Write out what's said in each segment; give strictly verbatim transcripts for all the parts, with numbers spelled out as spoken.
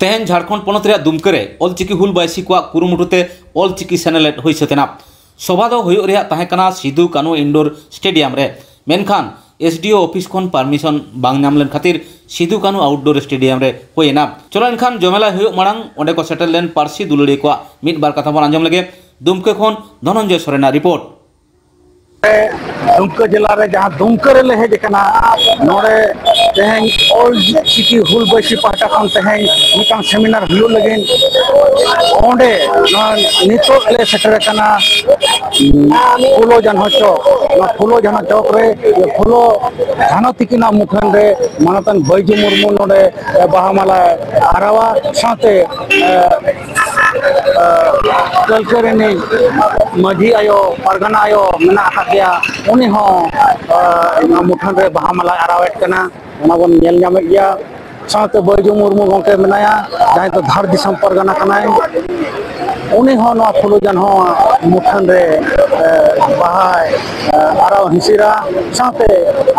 ᱛᱮᱦᱮᱧ ᱡᱷᱟᱲᱠᱷᱚᱸᱰ ᱯᱚᱱᱚᱛ ᱨᱮᱭᱟᱜ ᱫᱩᱢᱠᱟᱹ ᱨᱮ ᱚᱞᱪᱤᱠᱤ ᱦᱩᱞ ᱵᱟᱭᱥᱤ ᱠᱚᱣᱟᱜ ᱠᱩᱨᱩᱢᱩᱴᱩ ᱛᱮ ᱚᱞᱪᱤᱠᱤ ᱥᱮᱱᱮᱞᱮᱫ ᱦᱩᱭ ᱥᱟᱹᱛ ᱮᱱᱟ᱾ ᱥᱚᱵᱷᱟ ᱫᱚ ᱦᱩᱭᱩᱜ ᱨᱮᱭᱟᱜ ᱛᱟᱦᱮᱸ ᱠᱟᱱᱟ ᱥᱤᱫᱩ ᱠᱟᱹᱱᱦᱩ ᱤᱱᱰᱳᱨ ᱥᱴᱮᱰᱤᱭᱟᱢ ᱨᱮ, ᱢᱮᱱᱠᱷᱟᱱ ᱮᱥ ᱰᱤ ᱳ ᱚᱯᱷᱤᱥ ᱠᱷᱚᱱ ᱯᱟᱨᱢᱤᱥᱚᱱ ᱵᱟᱝ ᱧᱟᱢ ᱞᱮᱱ ᱠᱷᱟᱹᱛᱤᱨ ᱥᱤᱫᱩ ᱠᱟᱹᱱᱦᱩ ᱟᱣᱩᱴᱰᱳᱨ ᱥᱴᱮᱰᱤᱭᱟᱢ ᱨᱮ ᱦᱩᱭ ᱮᱱᱟ᱾ ᱪᱚᱞᱚ ᱮᱱᱠᱷᱟᱱ ᱡᱚᱢᱮᱞᱟᱭ ᱦᱩᱭᱩᱜ ᱢᱟᱲᱟᱝ ᱚᱸᱰᱮ ᱠᱚ ᱥᱮᱴᱮᱨ ᱞᱮᱱ ᱯᱟᱹᱨᱥᱤ ᱫᱩᱞᱟᱹᱲᱤᱭᱟᱹ ᱠᱚᱣᱟᱜ ᱢᱤᱫ ᱵᱟᱨ ᱠᱟᱛᱷᱟ ᱵᱚᱱ ᱟᱸᱡᱚᱢ ᱞᱮᱜᱮ᱾ ᱫᱩᱢᱠᱟᱹ ᱠᱷᱚᱱ ᱫᱷᱚᱱᱚᱱᱡᱚᱭ ᱥᱚᱨᱮᱱᱟᱜ ᱨᱤᱯᱳᱨᱴ᱾ ᱫᱩᱢᱠᱟᱹ ᱡᱮᱞᱟ ᱨᱮ ᱡᱟᱦᱟᱸ ᱫᱩᱢᱠᱟᱹ ᱨᱮᱞᱮ ᱦᱮᱡ ᱟᱠᱟᱱᱟ, ᱱᱚᱰᱮ ᱛᱮᱦᱮᱧ ᱚᱞ ᱪᱤᱠᱤ ᱦᱩᱞ ᱵᱟᱹᱭᱥᱤ ᱯᱟᱦᱴᱟ ᱠᱷᱚᱱ ᱛᱮᱦᱮᱧ ᱢᱤᱫᱴᱟᱝ ᱥᱮᱢᱤᱱᱟᱨ ᱦᱩᱭᱩᱜ ᱞᱟᱹᱜᱤᱫ ᱚᱸᱰᱮ ᱱᱚᱣᱟ ᱱᱤᱛᱚᱜ ᱞᱮ ᱥᱮᱴᱮᱨ ᱟᱠᱟᱱᱟ ᱯᱷᱩᱞᱳ ᱡᱷᱟᱱᱚ ᱪᱚᱠ᱾ ᱱᱚᱣᱟ ᱯᱷᱩᱞᱳ ᱡᱷᱟᱱᱚ ᱪᱚᱠ ᱨᱮ ᱯᱷᱩᱞᱳ ᱡᱷᱟᱱᱚ ᱛᱤᱠᱤᱱᱟᱜ ᱢᱩᱴᱷᱟᱹᱱ ᱨᱮ ᱢᱟᱱᱚᱛᱟᱱ ᱵᱟᱹᱭᱡᱩ ᱢᱩᱨᱢᱩ ᱱᱚᱰᱮ ᱵᱟᱦᱟ ᱢᱟᱞᱟ ᱟᱨᱟᱣᱟ ᱥᱟᱶᱛᱮ ᱠᱟᱹᱞᱠᱟᱹ ᱨᱤᱱᱤᱡ ᱢᱟᱹᱡᱷᱤ ᱟᱭᱳ, ᱯᱟᱨᱜᱟᱱᱟ ᱟᱭᱳ ᱢᱮᱱᱟᱜ ᱟᱠᱟᱫᱮᱭᱟ, ᱩᱱᱤ ᱦᱚᱸ ᱱᱚᱣᱟ ᱢᱩᱴᱷᱟᱹᱱ ᱨᱮ ᱵᱟᱦᱟ ᱢᱟᱞᱟᱭ ᱟᱨᱟᱣᱮᱫ ᱠᱟᱱᱟ, ᱚᱱᱟ ᱵᱚᱱ ᱧᱮᱞ ᱧᱟᱢᱮᱫ ᱜᱮᱭᱟ᱾ ᱥᱟᱶᱛᱮ ᱵᱟᱹᱭᱡᱩ ᱢᱩᱨᱢᱩ ᱜᱚᱢᱠᱮ ᱢᱮᱱᱟᱭᱟ, ᱡᱟᱦᱟᱸᱭ ᱫᱚ ᱫᱷᱟᱲ ᱫᱤᱥᱚᱢ ᱯᱟᱨᱜᱟᱱᱟ ᱠᱟᱱᱟᱭ, ᱩᱱᱤ ᱦᱚᱸ ᱱᱚᱣᱟ ᱯᱷᱩᱞᱳ ᱡᱷᱟᱱᱚ ᱢᱩᱴᱷᱟᱹᱱ ᱨᱮ ᱵᱟᱦᱟᱭ ᱟᱨᱟᱣ ᱦᱤᱸᱥᱤᱫᱟ᱾ ᱥᱟᱶᱛᱮ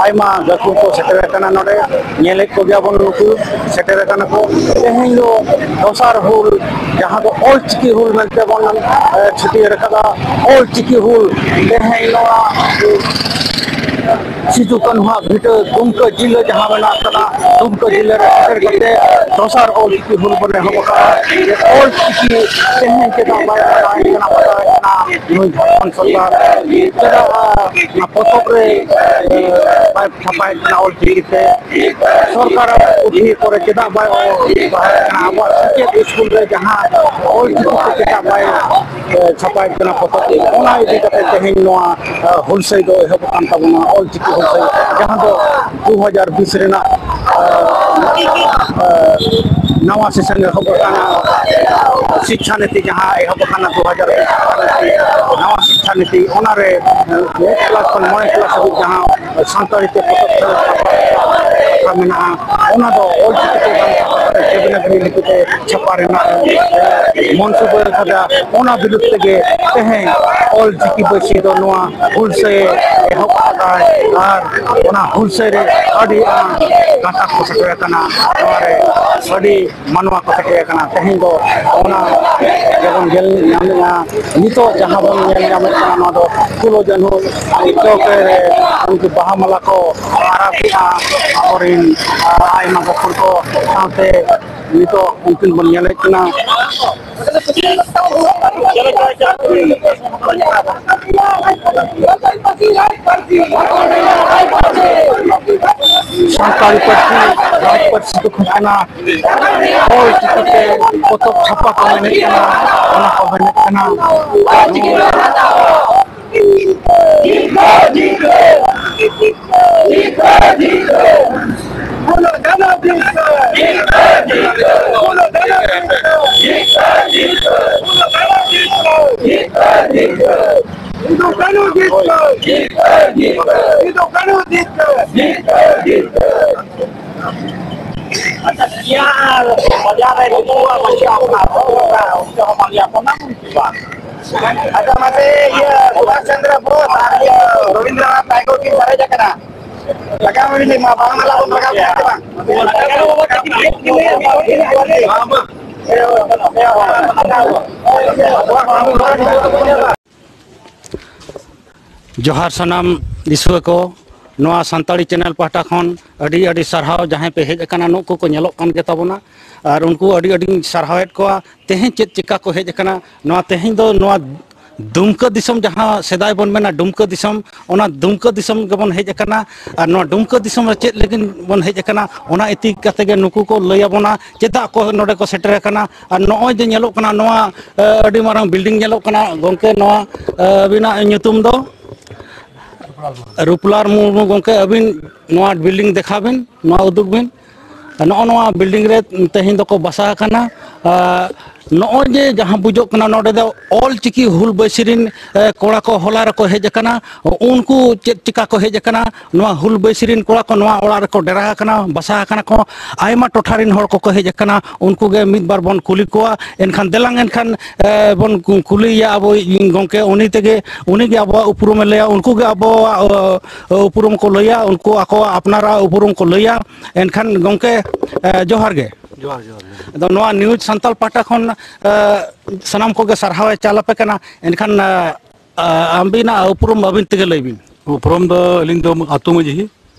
ᱟᱭᱢᱟ ᱜᱟᱹᱠᱷᱩᱲ ᱠᱚ ᱥᱮᱴᱮᱨ ᱟᱠᱟᱱᱟ ᱱᱚᱰᱮ, ᱧᱮᱞᱮᱫ ᱠᱚᱜᱮᱭᱟᱵᱚᱱ ᱱᱩᱠᱩ ᱥᱮᱴᱮᱨ ᱟᱠᱟᱱᱟ ᱠᱚ᱾ ᱛᱮᱦᱮᱧ ᱫᱚ ᱫᱚᱥᱟᱨ ᱦᱩᱞ, ᱡᱟᱦᱟᱸ ᱫᱚ ᱚᱞ ᱪᱤᱠᱤ ᱦᱩᱞ ᱢᱮᱱᱛᱮ ᱵᱚᱱ ᱪᱷᱟᱹᱴᱭᱟᱹᱨ ᱟᱠᱟᱫᱟ, ᱚᱞ ᱪᱤᱠᱤ ᱦᱩᱞ᱾ ᱛᱮᱦᱮᱧ ᱱᱚᱣᱟ ᱥᱤᱫᱩ ᱠᱟᱹᱱᱦᱩᱣᱟᱜ ᱵᱷᱤᱴᱟᱹ ᱫᱩᱢᱠᱟᱹ ᱡᱤᱞᱟᱹ ᱡᱟᱦᱟᱸ ᱢᱮᱱᱟᱜ ᱟᱠᱟᱫᱟ, ᱫᱩᱢᱠᱟᱹ ᱡᱤᱞᱟᱹ ᱨᱮ ᱥᱮᱴᱮᱨ ᱠᱟᱛᱮ ᱫᱚᱥᱟᱨ ᱚᱞ ᱪᱤᱠᱤ ᱦᱩᱞ ᱵᱚᱱ ᱮᱦᱚᱵ ᱟᱠᱟᱫᱟ᱾ ᱚᱞ ᱪᱤᱠᱤ ᱛᱮᱦᱮᱧ ᱪᱮᱫᱟᱜ ᱵᱟᱭ ᱯᱟᱲᱦᱟᱣ ᱠᱟᱱᱟ, ᱯᱟᱲᱦᱟᱣ ᱠᱟᱱᱟ ᱱᱩᱭ ᱡᱷᱟᱲᱠᱷᱚᱸᱰ ᱥᱚᱨᱠᱟᱨ? ᱪᱮᱫᱟᱜ ᱚᱱᱟ ᱯᱚᱛᱚᱵ ᱨᱮ ᱵᱟᱭ ᱪᱷᱟᱯᱟᱭᱮᱫ ᱠᱟᱱᱟ ᱚᱞ ᱪᱤᱠᱤ ᱛᱮ? ᱥᱚᱨᱠᱟᱨᱟᱜ ᱯᱩᱛᱷᱤ ᱠᱚᱨᱮ ᱪᱮᱫᱟᱜ ᱵᱟᱭ ᱚᱞ ᱯᱟᱲᱦᱟᱣᱮᱫ ᱠᱟᱱᱟ? ᱟᱵᱚᱣᱟᱜ ᱥᱮᱪᱮᱫ ᱥᱠᱩᱞ ᱨᱮ ᱡᱟᱦᱟᱸ ᱚᱞ ᱪᱤᱠᱤ ᱛᱮ ᱪᱮᱫᱟᱜ ᱵᱟᱭ ᱪᱷᱟᱯᱟᱭᱮᱫ ᱠᱟᱱᱟ ᱯᱚᱛᱚᱵ? ᱚᱱᱟ ᱤᱫᱤ ᱠᱟᱛᱮ ᱛᱮᱦᱮᱧ ᱱᱚᱣᱟ ᱦᱩᱞᱥᱟᱹᱭ ᱫᱚ ᱮᱦᱚᱵ ᱟᱠᱟᱱ ᱛᱟᱵᱚᱱᱟ, ᱚᱞ ᱪᱤᱠᱤ ᱦᱩᱞᱥᱟᱹᱭ, ᱡᱟᱦᱟᱸ ᱫᱚ ᱫᱩ ᱦᱟᱡᱟᱨ ᱵᱤᱥ ᱨᱮᱱᱟᱜ ᱱᱟᱣᱟ ᱥᱮᱥᱚᱱ ᱮᱦᱚᱵ ᱟᱠᱟᱱᱟ, ᱥᱤᱠᱠᱷᱟ ᱱᱤᱛᱤ ᱡᱟᱦᱟᱸ ᱮᱦᱚᱵ ᱟᱠᱟᱱᱟ ᱫᱩ ᱦᱟᱡᱟᱨ ᱵᱤᱥ ᱱᱟᱣᱟ ᱥᱤᱠᱠᱷᱟ ᱱᱤᱛᱤ, ᱚᱱᱟᱨᱮ ᱢᱤᱫ ᱠᱞᱟᱥ ᱠᱷᱚᱱ ᱢᱚᱬᱮ ᱠᱞᱟᱥ ᱦᱟᱹᱵᱤᱡ ᱡᱟᱦᱟᱸ ᱥᱟᱱᱛᱟᱲᱤ ᱛᱮ ᱯᱚᱛᱚᱵ ᱠᱟᱛᱷᱟ ᱢᱮᱱᱟᱜᱼᱟ, ᱚᱱᱟ ᱫᱚ ᱚᱞ ᱪᱤᱠᱤ ᱛᱮ ᱵᱟᱝ ᱪᱷᱟᱯᱟ ᱠᱟᱛᱮ ᱫᱮᱵᱽᱱᱟᱜᱚᱨᱤ ᱞᱤᱯᱤ ᱛᱮ ᱪᱷᱟᱯᱟ ᱨᱮᱱᱟᱜ ᱢᱚᱱᱥᱩᱵᱟᱹ ᱟᱠᱟᱫᱟ᱾ ᱚᱱᱟ ᱵᱤᱨᱩᱫᱽ ᱛᱮᱜᱮ ᱛᱮᱦᱮᱧ ᱚᱞ ᱪᱤᱠᱤ ᱯᱟᱹᱨᱥᱤ ᱫᱚ ᱱᱚᱣᱟ ᱦᱩᱞᱥᱟᱹᱭ ᱮᱦᱚᱵ ᱟᱠᱟᱫᱟᱭ ᱟᱨ ᱚᱱᱟ ᱦᱩᱞᱥᱟᱹᱭ ᱨᱮ ᱟᱹᱰᱤ ᱟᱸᱴ ᱜᱟᱛᱟᱠ ᱠᱚ ᱥᱮᱴᱮᱨ ᱟᱠᱟᱱᱟ᱾ ᱱᱚᱣᱟ ᱨᱮ ᱟᱹᱰᱤ ᱢᱟᱱᱣᱟ ᱠᱚ ᱥᱮᱴᱮᱨ ᱟᱠᱟᱱᱟ᱾ ᱛᱮᱦᱮᱧ ᱫᱚ ᱚᱱᱟ ᱜᱮᱵᱚᱱ ᱧᱮᱞ ᱧᱟᱢᱮᱫᱼᱟ᱾ ᱱᱤᱛᱚᱜ ᱡᱟᱦᱟᱸ ᱵᱚᱱ ᱧᱮᱞ ᱧᱟᱢᱮᱫ ᱠᱟᱱᱟ, ᱱᱚᱣᱟ ᱫᱚ ᱯᱷᱩᱞᱳ ᱡᱷᱟᱱᱳ ᱪᱚᱠ ᱨᱮ ᱩᱱᱠᱩ ᱵᱟᱦᱟ ᱢᱟᱞᱟ ᱠᱚ ᱟᱨᱟᱣ ᱠᱮᱫᱼᱟ᱾ ᱟᱵᱚᱨᱮᱱ ᱟᱭᱢᱟ ᱜᱟᱹᱠᱷᱩᱲ ᱠᱚ ᱥᱟᱶᱛᱮ ᱱᱤᱛᱚᱜ ᱩᱱᱠᱤᱱ ᱵᱚᱱ ᱧᱮᱞᱮᱫ ᱠᱤᱱᱟ᱾ ᱥᱟᱱᱛᱟᱲᱤ ᱯᱟᱹᱨᱥᱤ ᱨᱟᱡᱽ ᱯᱟᱹᱨᱥᱤ ᱫᱚ ᱠᱟᱱᱟ᱾ ᱚᱞ ᱪᱤᱠᱤᱛᱮ ᱯᱚᱛᱚᱵ ᱪᱷᱟᱯᱟ ᱠᱚ ᱢᱮᱱᱮᱫ ᱠᱟᱱᱟ, ᱚᱱᱟ ᱠᱚ ᱢᱮᱱᱮᱫ ᱠᱟᱱᱟ᱾ ᱥᱤᱫᱩ ᱠᱟᱹᱱᱦᱩ ᱡᱤᱛᱠᱟᱹᱨ! ᱥᱤᱫᱩ ᱠᱟᱹᱱᱦᱩ ᱡᱤᱛᱠᱟᱹᱨ! ᱟᱪᱪᱷᱟ, ᱴᱷᱤᱠ ᱜᱮᱭᱟ, ᱟᱨ ᱵᱟᱡᱟᱨ ᱨᱮ ᱱᱩᱠᱩᱣᱟᱜ ᱢᱟᱹᱡᱷᱤ ᱦᱟᱯᱲᱟᱢ ᱠᱚ ᱚᱱᱛᱮ ᱦᱚᱸ ᱵᱟᱝ ᱜᱮᱭᱟ, ᱚᱱᱟ ᱠᱚ ᱵᱟᱝ᱾ ᱟᱪᱪᱷᱟ, ᱢᱟᱥᱮ, ᱤᱭᱟᱹ, ᱥᱩᱵᱷᱟᱥ ᱪᱚᱱᱫᱨᱚ ᱵᱳᱥ ᱟᱨ ᱤᱭᱟᱹ ᱨᱚᱵᱤᱱᱫᱨᱚᱱᱟᱛᱷ ᱴᱟᱜᱳᱨ ᱠᱤᱱ ᱥᱟᱨᱮᱡ ᱟᱠᱟᱱᱟ᱾ ᱟᱜᱟᱢ ᱨᱮ ᱢᱟ ᱵᱟᱦᱟ ᱢᱟᱞᱟ ᱵᱚᱱ ᱨᱟᱠᱟᱵ ᱠᱮᱫᱟ ᱥᱮ ᱵᱟᱝ? ᱡᱚᱦᱟᱨ ᱥᱟᱱᱟᱢ ᱫᱤᱥᱩᱣᱟᱹ ᱠᱚ, ᱱᱚᱣᱟ ᱥᱟᱱᱛᱟᱲᱤ ᱪᱮᱱᱮᱞ ᱯᱟᱦᱴᱟ ᱠᱷᱚᱱ ᱟᱹᱰᱤ ᱟᱹᱰᱤ ᱥᱟᱨᱦᱟᱣ᱾ ᱡᱟᱦᱟᱸᱭ ᱯᱮ ᱦᱮᱡ ᱟᱠᱟᱱᱟ, ᱱᱩᱠᱩ ᱠᱚ ᱧᱮᱞᱚᱜ ᱠᱟᱱ ᱜᱮᱛᱟ ᱵᱚᱱᱟ, ᱟᱨ ᱩᱱᱠᱩ ᱟᱹᱰᱤ ᱟᱹᱰᱤᱧ ᱥᱟᱨᱦᱟᱣᱮᱫ ᱠᱚᱣᱟ᱾ ᱛᱮᱦᱮᱧ ᱪᱮᱫ ᱪᱤᱠᱟ ᱠᱚ ᱦᱮᱡ ᱟᱠᱟᱱᱟ, ᱱᱚᱣᱟ ᱛᱮᱦᱮᱧ ᱫᱚ ᱱᱚᱣᱟ ᱫᱩᱢᱠᱟᱹ ᱫᱤᱥᱚᱢ, ᱡᱟᱦᱟᱸ ᱥᱮᱫᱟᱭ ᱵᱚᱱ ᱢᱮᱱᱟ ᱰᱩᱢᱠᱟᱹ ᱫᱤᱥᱚᱢ, ᱚᱱᱟ ᱫᱩᱢᱠᱟᱹ ᱫᱤᱥᱚᱢ ᱜᱮᱵᱚᱱ ᱦᱮᱡ ᱟᱠᱟᱱᱟ᱾ ᱟᱨ ᱱᱚᱣᱟ ᱰᱩᱢᱠᱟᱹ ᱫᱤᱥᱚᱢ ᱨᱮ ᱪᱮᱫ ᱞᱟᱹᱜᱤᱫ ᱵᱚᱱ ᱦᱮᱡ ᱟᱠᱟᱱᱟ, ᱚᱱᱟ ᱤᱫᱤ ᱠᱟᱛᱮ ᱜᱮ ᱱᱩᱠᱩ ᱠᱚ ᱞᱟᱹᱭ ᱟᱵᱚᱱᱟ, ᱪᱮᱫᱟᱜ ᱠᱚ ᱱᱚᱰᱮ ᱠᱚ ᱥᱮᱴᱮᱨ ᱟᱠᱟᱱᱟ᱾ ᱟᱨ ᱱᱚᱜᱼᱚᱭ ᱡᱮ ᱧᱮᱞᱚᱜ ᱠᱟᱱᱟ, ᱱᱚᱣᱟ, ᱮ, ᱟᱹᱰᱤ ᱢᱟᱨᱟᱝ ᱵᱤᱞᱰᱤᱝ ᱧᱮᱞᱚᱜ ᱠᱟᱱᱟ᱾ ᱜᱚᱢᱠᱮ, ᱱᱚᱣᱟ, ᱮ, ᱟᱹᱵᱤᱱᱟᱜ ᱧᱩᱛᱩᱢ ᱫᱚ? ᱨᱩᱯᱞᱟᱞ ᱢᱩᱨᱢᱩ᱾ ᱜᱚᱢᱠᱮ, ᱟᱹᱵᱤᱱ ᱱᱚᱣᱟ ᱵᱤᱞᱰᱤᱝ ᱫᱮᱠᱷᱟᱣ ᱵᱤᱱ, ᱱᱚᱣᱟ ᱩᱫᱩᱜ ᱵᱤᱱ᱾ ᱱᱚᱜᱼᱚ ᱱᱚᱣᱟ ᱵᱤᱞᱰᱤᱝ ᱨᱮ ᱛᱮᱦᱮᱧ ᱫᱚᱠᱚ ᱵᱟᱥᱟ ᱟᱠᱟᱱᱟ᱾ ᱟᱨ ᱱᱚᱜᱼᱚᱭ ᱡᱮ ᱡᱟᱦᱟᱸ ᱵᱩᱡᱚᱜ ᱠᱟᱱᱟ, ᱱᱚᱰᱮ ᱫᱚ ᱚᱞ ᱪᱤᱠᱤ ᱦᱩᱞ ᱵᱟᱹᱭᱥᱤ ᱨᱤᱱ, ᱮ, ᱠᱚᱲᱟ ᱠᱚ ᱦᱚᱞᱟ ᱨᱮᱠᱚ ᱦᱮᱡ ᱟᱠᱟᱱᱟ᱾ ᱩᱱᱠᱩ ᱪᱮᱫ ᱪᱤᱠᱟ ᱠᱚ ᱦᱮᱡ ᱟᱠᱟᱱᱟ? ᱱᱚᱣᱟ ᱦᱩᱞ ᱵᱟᱹᱭᱥᱤ ᱨᱤᱱ ᱠᱚᱲᱟ ᱠᱚ ᱱᱚᱣᱟ ᱚᱲᱟᱜ ᱨᱮᱠᱚ ᱰᱮᱨᱟ ᱟᱠᱟᱱᱟ, ᱵᱟᱥᱟ ᱟᱠᱟᱱᱟ ᱠᱚ᱾ ᱟᱭᱢᱟ ᱴᱚᱴᱷᱟ ᱨᱤᱱ ᱦᱚᱲ ᱠᱚᱠᱚ ᱦᱮᱡ ᱟᱠᱟᱱᱟ, ᱩᱱᱠᱩ ᱜᱮ ᱢᱤᱫ ᱵᱟᱨ ᱵᱚᱱ ᱠᱩᱞᱤ ᱠᱚᱣᱟ᱾ ᱮᱱᱠᱷᱟᱱ ᱫᱮᱞᱟᱝ, ᱮᱱᱠᱷᱟᱱ, ᱮ, ᱵᱚᱱ ᱠᱩ-, ᱠᱩᱞᱤᱭᱮᱭᱟ ᱟᱵᱚ ᱜᱚᱢᱠᱮ, ᱩᱱᱤ ᱛᱮᱜᱮ, ᱩᱱᱤ ᱜᱮ ᱟᱵᱚᱣᱟᱜ ᱩᱯᱨᱩᱢᱮ ᱞᱟᱹᱭᱟ, ᱩᱱᱠᱩ ᱜᱮ ᱟᱵᱚᱣᱟᱜ, ᱚ, ᱩᱯᱨᱩᱢ ᱠᱚ ᱞᱟᱹᱭᱟ, ᱩᱱᱠᱩ ᱟᱠᱚᱣᱟᱜ ᱟᱯᱱᱟᱨᱟᱜ ᱩᱯᱨᱩᱢ ᱠᱚ ᱞᱟᱹᱭᱟ᱾ ᱮᱱᱠᱷᱟᱱ ᱜᱚᱢᱠᱮ, ᱮ, ᱡᱚᱦᱟᱨ ᱜᱮ᱾ ᱡᱚᱦᱟᱨ, ᱡᱚᱦᱟᱨ, ᱡᱚᱦᱟᱨ᱾ ᱟᱫᱚ ᱱᱚᱣᱟ ᱱᱤᱭᱩᱡᱽ ᱥᱟᱱᱛᱟᱞ ᱯᱟᱦᱴᱟ ᱠᱷᱚᱱ, ᱮ, ᱥᱟᱱᱟᱢ ᱠᱚᱜᱮ ᱥᱟᱨᱦᱟᱣ ᱮ ᱪᱟᱞ ᱟᱯᱮ ᱠᱟᱱᱟ᱾ ᱮᱱᱠᱷᱟᱱ, ᱮ, ᱟ-, ᱟᱹᱵᱤᱱᱟᱜ ᱩᱯᱨᱩᱢ ᱟᱹᱵᱤᱱ ᱛᱮᱜᱮ ᱞᱟᱹᱭ ᱵᱤᱱ᱾ ᱩᱯᱨᱩᱢ ᱫᱚ ᱟᱹᱞᱤᱧ ᱫᱚ ᱟᱹᱛᱩ ᱢᱟᱹᱡᱷᱤ,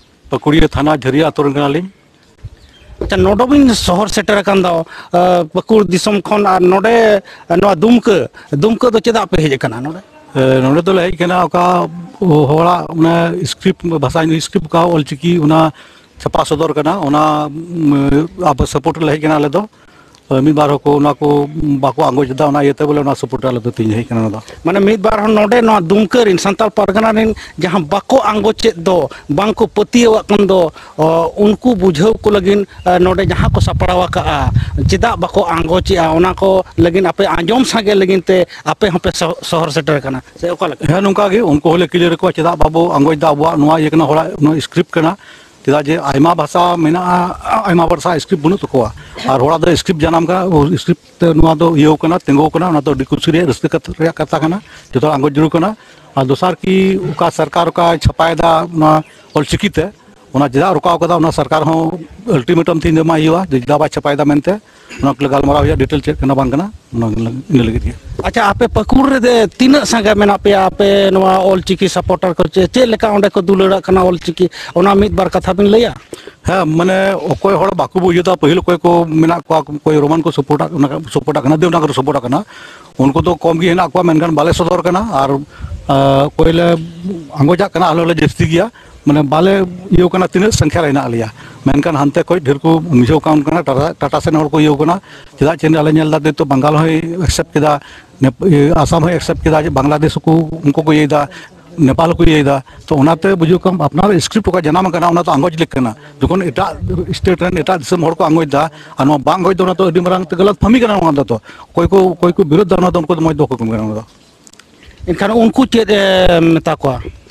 ᱯᱟᱹᱠᱩᱲᱤᱭᱟᱹ ᱛᱷᱟᱱᱟ, ᱡᱷᱟᱹᱨᱤᱭᱟᱹ ᱟᱹᱛᱩ ᱨᱮᱱ ᱠᱟᱱᱟᱞᱤᱧ᱾ ᱟᱪᱪᱷᱟ, ᱱᱚᱰᱮ ᱵᱤᱱ ᱥᱚᱦᱚᱨ ᱥᱮᱴᱮᱨ ᱟᱠᱟᱱ ᱫᱚ, ᱮ, ᱯᱟᱹᱠᱩᱲ ᱫᱤᱥᱚᱢ ᱠᱷᱚᱱ, ᱟᱨ ᱱᱚᱰᱮ, ᱱᱚᱣᱟ ᱫᱩᱢᱠᱟᱹ, ᱫᱩᱢᱠᱟᱹ ᱫᱚ ᱪᱮᱫᱟᱜ ᱯᱮ ᱦᱮᱡ ᱟᱠᱟᱱᱟ ᱱᱚᱰᱮ? ᱮ, ᱱᱚᱰᱮ ᱫᱚᱞᱮ ᱦᱮᱡ ᱟᱠᱟᱱᱟ, ᱚᱠᱟ ᱦᱚᱲᱟᱜ ᱚᱱᱟ ᱥᱠᱨᱤᱯᱴ, ᱵᱷᱟᱥᱟ, ᱥᱠᱨᱤᱯᱴ, ᱚᱠᱟ ᱚᱞᱪᱤᱠᱤ, ᱚᱱᱟ ᱪᱷᱟᱯᱟ ᱥᱚᱫᱚᱨ ᱠᱟᱱᱟ, ᱚᱱᱟ, ᱩᱢ, ᱟᱵᱚ ᱥᱟᱯᱳᱨᱴ ᱨᱮᱞᱮ ᱦᱮᱡ ᱟᱠᱟᱱᱟ ᱟᱞᱮ ᱫᱚ᱾ ᱢᱤᱫ ᱵᱟᱨ ᱦᱚᱲ ᱠᱚ ᱚᱱᱟ ᱠᱚ ᱵᱟᱠᱚ ᱟᱸᱜᱚᱪ ᱮᱫᱟ, ᱚᱱᱟ ᱤᱭᱟᱹᱛᱮ ᱵᱚᱞᱮ ᱚᱱᱟ ᱥᱟᱯᱳᱨᱴ ᱨᱮ ᱟᱞᱮ ᱫᱚ ᱛᱮᱦᱮᱧ ᱦᱮᱡ ᱟᱠᱟᱱᱟ ᱚᱱᱟ ᱫᱚ᱾ ᱢᱟᱱᱮ ᱢᱤᱫ ᱵᱟᱨ ᱦᱚᱲ ᱱᱚᱰᱮ ᱱᱚᱣᱟ ᱫᱩᱢᱠᱟᱹ ᱨᱤᱱ, ᱥᱟᱱᱛᱟᱲ ᱯᱟᱨᱜᱟᱱᱟ ᱨᱤᱱ ᱡᱟᱦᱟᱸ ᱵᱟᱠᱚ ᱟᱸᱜᱚᱪᱮᱫ ᱫᱚ, ᱵᱟᱝ ᱠᱚ ᱯᱟᱹᱛᱭᱟᱹᱣᱟᱜ ᱠᱟᱱ ᱫᱚ, ᱚ, ᱩᱱᱠᱩ ᱵᱩᱡᱷᱟᱹᱣ ᱠᱚ ᱞᱟᱹᱜᱤᱫ, ᱮ, ᱱᱚᱰᱮ ᱡᱟᱦᱟᱸ ᱠᱚ ᱥᱟᱯᱲᱟᱣ ᱟᱠᱟᱜᱼᱟ, ᱪᱮᱫᱟᱜ ᱵᱟᱠᱚ ᱟᱸᱜᱚᱪᱮᱜᱼᱟ, ᱚᱱᱟ ᱠᱚ ᱞᱟᱹᱜᱤᱫ ᱟᱯᱮ ᱟᱸᱡᱚᱢ ᱥᱟᱸᱜᱮ ᱞᱟᱹᱜᱤᱫ ᱛᱮ ᱟᱯᱮ ᱦᱚᱸᱯᱮ ᱥᱚ-, ᱥᱚᱦᱚᱨ ᱥᱮᱴᱮᱨ ᱟᱠᱟᱱᱟ, ᱥᱮ ᱚᱠᱟ ᱞᱮᱠᱟ? ᱦᱮᱸ, ᱱᱚᱝᱠᱟ ᱜᱮ ᱩᱱᱠᱩ ᱦᱚᱸᱞᱮ ᱠᱩᱞᱤ ᱞᱮᱫ ᱠᱚᱣᱟ, ᱪᱮᱫᱟᱜ ᱵᱟᱵᱚ ᱟᱸᱜᱚᱪ ᱫᱟ ᱟᱵᱚᱣᱟᱜ ᱱᱚᱣᱟ ᱤᱭᱟᱹ ᱠᱟᱱᱟ, ᱦᱚᱲᱟᱜ ᱱᱚᱣᱟ ᱥᱠᱨᱤᱯᱴ ᱠᱟᱱᱟ, ᱪᱮᱫᱟᱜ ᱡᱮ ᱟᱭᱢᱟ ᱵᱷᱟᱥᱟ ᱢᱮᱱᱟᱜᱼᱟ, ᱟᱭᱢᱟ ᱵᱷᱟᱥᱟ ᱥᱠᱨᱤᱯᱴ ᱵᱟᱹᱱᱩᱜ ᱛᱟᱠᱚᱣᱟ, ᱟᱨ ᱦᱚᱲᱟᱜ ᱫᱚ ᱥᱠᱨᱤᱯᱴ ᱡᱟᱱᱟᱢ ᱠᱟᱱᱟ, ᱥᱠᱨᱤᱯᱴ ᱛᱮ ᱱᱚᱣᱟ ᱫᱚ ᱤᱭᱟᱹᱣ ᱠᱟᱱᱟ, ᱛᱤᱸᱜᱩ ᱠᱟᱱᱟ, ᱚᱱᱟ ᱫᱚ ᱟᱹᱰᱤ ᱠᱩᱥᱤ ᱨᱮᱭᱟᱜ, ᱨᱟᱹᱥᱠᱟᱹ ᱠᱟᱛᱷᱟ, ᱨᱮᱭᱟᱜ ᱠᱟᱛᱷᱟ ᱠᱟᱱᱟ, ᱡᱚᱛᱚ ᱦᱚᱲ ᱟᱸᱜᱚᱪ ᱡᱟᱹᱨᱩᱲ ᱠᱟᱱᱟ᱾ ᱟᱨ ᱫᱚᱥᱟᱨ ᱠᱤ ᱚᱠᱟ ᱥᱚᱨᱠᱟᱨ ᱚᱠᱟᱭ ᱪᱷᱟᱯᱟᱭᱮᱫᱟ ᱚᱱᱟ ᱚᱞᱪᱤᱠᱤ ᱛᱮ, ᱚᱱᱟ ᱪᱮᱫᱟᱜ ᱨᱚᱠᱟᱣ ᱠᱟᱫᱟ, ᱚᱱᱟ ᱥᱚᱨᱠᱟᱨ ᱦᱚᱸ ᱟᱞᱴᱤᱢᱮᱴᱟᱢ ᱛᱮᱦᱮᱧ ᱫᱚ ᱮᱢᱟᱭ ᱦᱩᱭᱩᱜᱼᱟ, ᱡᱮ ᱪᱮᱫᱟᱜ ᱵᱟᱭ ᱪᱷᱟᱯᱟᱭᱮᱫᱟ ᱢᱮᱱᱛᱮ, ᱚᱱᱟ ᱠᱚᱞᱮ ᱜᱟᱞᱢᱟᱨᱟᱣ ᱦᱩᱭᱩᱜᱼᱟ, ᱰᱤᱴᱮᱞ ᱪᱮᱫ ᱠᱟᱱᱟ ᱵᱟᱝ ᱠᱟᱱᱟ, ᱚᱱᱟ, ᱤᱱᱟᱹ ᱞᱟᱹᱜᱤᱫ ᱜᱮ᱾ ᱟᱪᱪᱷᱟ, ᱟᱯᱮ ᱯᱟᱹᱠᱩᱲ ᱨᱮ ᱛᱤᱱᱟᱹᱜ ᱥᱟᱸᱜᱮ ᱢᱮᱱᱟᱜ ᱯᱮᱭᱟ ᱟᱯᱮ ᱱᱚᱣᱟ ᱚᱞᱪᱤᱠᱤ ᱥᱟᱯᱳᱨᱴᱟᱨ ᱠᱚ? ᱪᱮ-, ᱪᱮᱫ ᱞᱮᱠᱟ ᱚᱸᱰᱮ ᱠᱚ ᱫᱩᱞᱟᱹᱲᱟᱜ ᱠᱟᱱᱟ ᱚᱞᱪᱤᱠᱤ, ᱚᱱᱟ ᱢᱤᱫ ᱵᱟᱨ ᱠᱟᱛᱷᱟ ᱵᱤᱱ ᱞᱟᱹᱭᱟ? ᱦᱮᱸ, ᱢᱟᱱᱮ ᱚᱠᱚᱭ ᱦᱚᱲ ᱵᱟᱠᱚ ᱵᱩᱡᱷᱟᱹᱣ ᱫᱟ, ᱯᱟᱹᱦᱤᱞ ᱚᱠᱚᱭ ᱠᱚ ᱢᱮᱱᱟᱜ ᱠᱚᱣᱟ, ᱚᱠᱚᱭ ᱨᱳᱢᱟᱱ ᱠᱚ ᱥᱟᱯᱳᱨᱴᱟᱜ, ᱚᱱᱟ ᱥᱟᱯᱳᱨᱴᱟᱜ ᱠᱟᱱᱟ, ᱫᱮᱵᱽᱱᱟᱜᱚᱨᱤ ᱥᱟᱯᱳᱨᱴᱟᱜ ᱠᱟᱱᱟ, ᱩᱱᱠᱩ ᱫᱚ ᱠᱚᱢ ᱜᱮ ᱦᱮᱱᱟᱜ ᱠᱚᱣᱟ, ᱢᱮᱱᱠᱷᱟᱱ ᱵᱟᱞᱮ ᱥᱚᱫᱚᱨ ᱠᱟᱱᱟ᱾ ᱟᱨ, ᱟᱸ, ᱚᱠᱚᱭ ᱞᱮ ᱟᱸᱜᱚᱪᱟᱜ ᱠᱟᱱᱟ, ᱟᱞᱮ ᱦᱚᱸᱞᱮ ᱡᱟᱹᱥᱛᱤ ᱜᱮᱭᱟ, ᱢᱟᱱᱮ ᱵᱟᱞᱮ ᱤᱭᱟᱹ ᱠᱟᱱᱟ ᱛᱤᱱᱟᱹᱜ ᱥᱚᱝᱠᱷᱟ ᱨᱮ ᱦᱮᱱᱟᱜ ᱞᱮᱭᱟ, ᱢᱮᱱᱠᱷᱟᱱ ᱦᱟᱱᱛᱮ ᱠᱷᱚᱡ ᱰᱷᱮᱨ ᱠᱚ ᱢᱤᱡᱷᱟᱹᱣ ᱠᱟᱱ ᱠᱟᱱᱟ, ᱴᱟᱴᱟ, ᱴᱟᱴᱟ ᱥᱮᱱ ᱦᱚᱲ ᱠᱚ ᱤᱭᱟᱹ ᱠᱟᱱᱟ᱾ ᱪᱮᱫᱟᱜ ᱪᱮ ᱟᱞᱮ ᱧᱮᱞ ᱮᱫᱟ, ᱱᱤᱛᱚᱜ ᱵᱟᱝᱜᱟᱞ ᱦᱚᱸᱭ ᱮᱠᱥᱮᱯᱴ ᱠᱮᱫᱟ, ᱱᱮᱯ-, ᱤᱭᱟᱹ, ᱟᱥᱟᱢ ᱦᱚᱸᱭ ᱮᱠᱥᱮᱯᱴ ᱠᱮᱫᱟ, ᱡᱮ ᱵᱟᱝᱞᱟᱫᱮᱥ ᱠᱚ ᱩᱱᱠᱩ ᱠᱚ ᱤᱭᱟᱹᱭᱮᱫᱟ, ᱱᱮᱯᱟᱞ ᱦᱚᱸᱠᱚ ᱤᱭᱟᱹᱭᱮᱫᱟ᱾ ᱛᱚ ᱚᱱᱟᱛᱮ ᱵᱩᱡᱷᱟᱹᱣ ᱠᱟᱢ, ᱟᱯᱱᱟᱨ ᱥᱠᱨᱤᱯᱴ ᱚᱠᱟ ᱡᱟᱱᱟᱢ ᱟᱠᱟᱱᱟ, ᱚᱱᱟ ᱫᱚ ᱟᱸᱜᱚᱪ ᱞᱮᱠ ᱠᱟᱱᱟ᱾ ᱡᱚᱠᱷᱚᱱ ᱮᱴᱟᱜ ᱥᱴᱮᱴ ᱨᱮᱱ, ᱮᱴᱟᱜ ᱫᱤᱥᱚᱢ ᱦᱚᱲ ᱠᱚ ᱟᱸᱜᱚᱪ ᱫᱟ, ᱟᱨ ᱱᱚᱣᱟ ᱵᱟᱝ ᱟᱸᱜᱚᱪ ᱫᱚ, ᱚᱱᱟ ᱫᱚ ᱟᱹᱰᱤ ᱢᱟᱨᱟᱝ ᱛᱮ ᱜᱟᱞᱟᱛ ᱯᱷᱟᱹᱢᱤ ᱠᱟᱱᱟ᱾ ᱱᱚᱣᱟ ᱫᱚ ᱛᱚ ᱚᱠᱚᱭ ᱠᱚ, ᱚᱠᱚᱭ ᱠᱚ ᱵᱤᱨᱳᱫᱷ ᱫᱟ, ᱚᱱᱟ ᱫᱚ ᱩᱱᱠᱩ ᱫᱚ ᱢᱚᱡᱽ ᱫᱚ ᱵᱟᱠᱚ ᱠᱟᱹᱢᱤ ᱠᱟᱱᱟ ᱚᱱᱟ ᱫᱚ᱾ ᱮᱱᱠᱷᱟᱱ ᱩᱱᱠᱩ ᱪᱮᱫ ᱮ ᱢᱮᱛᱟ ᱠᱚᱣᱟ?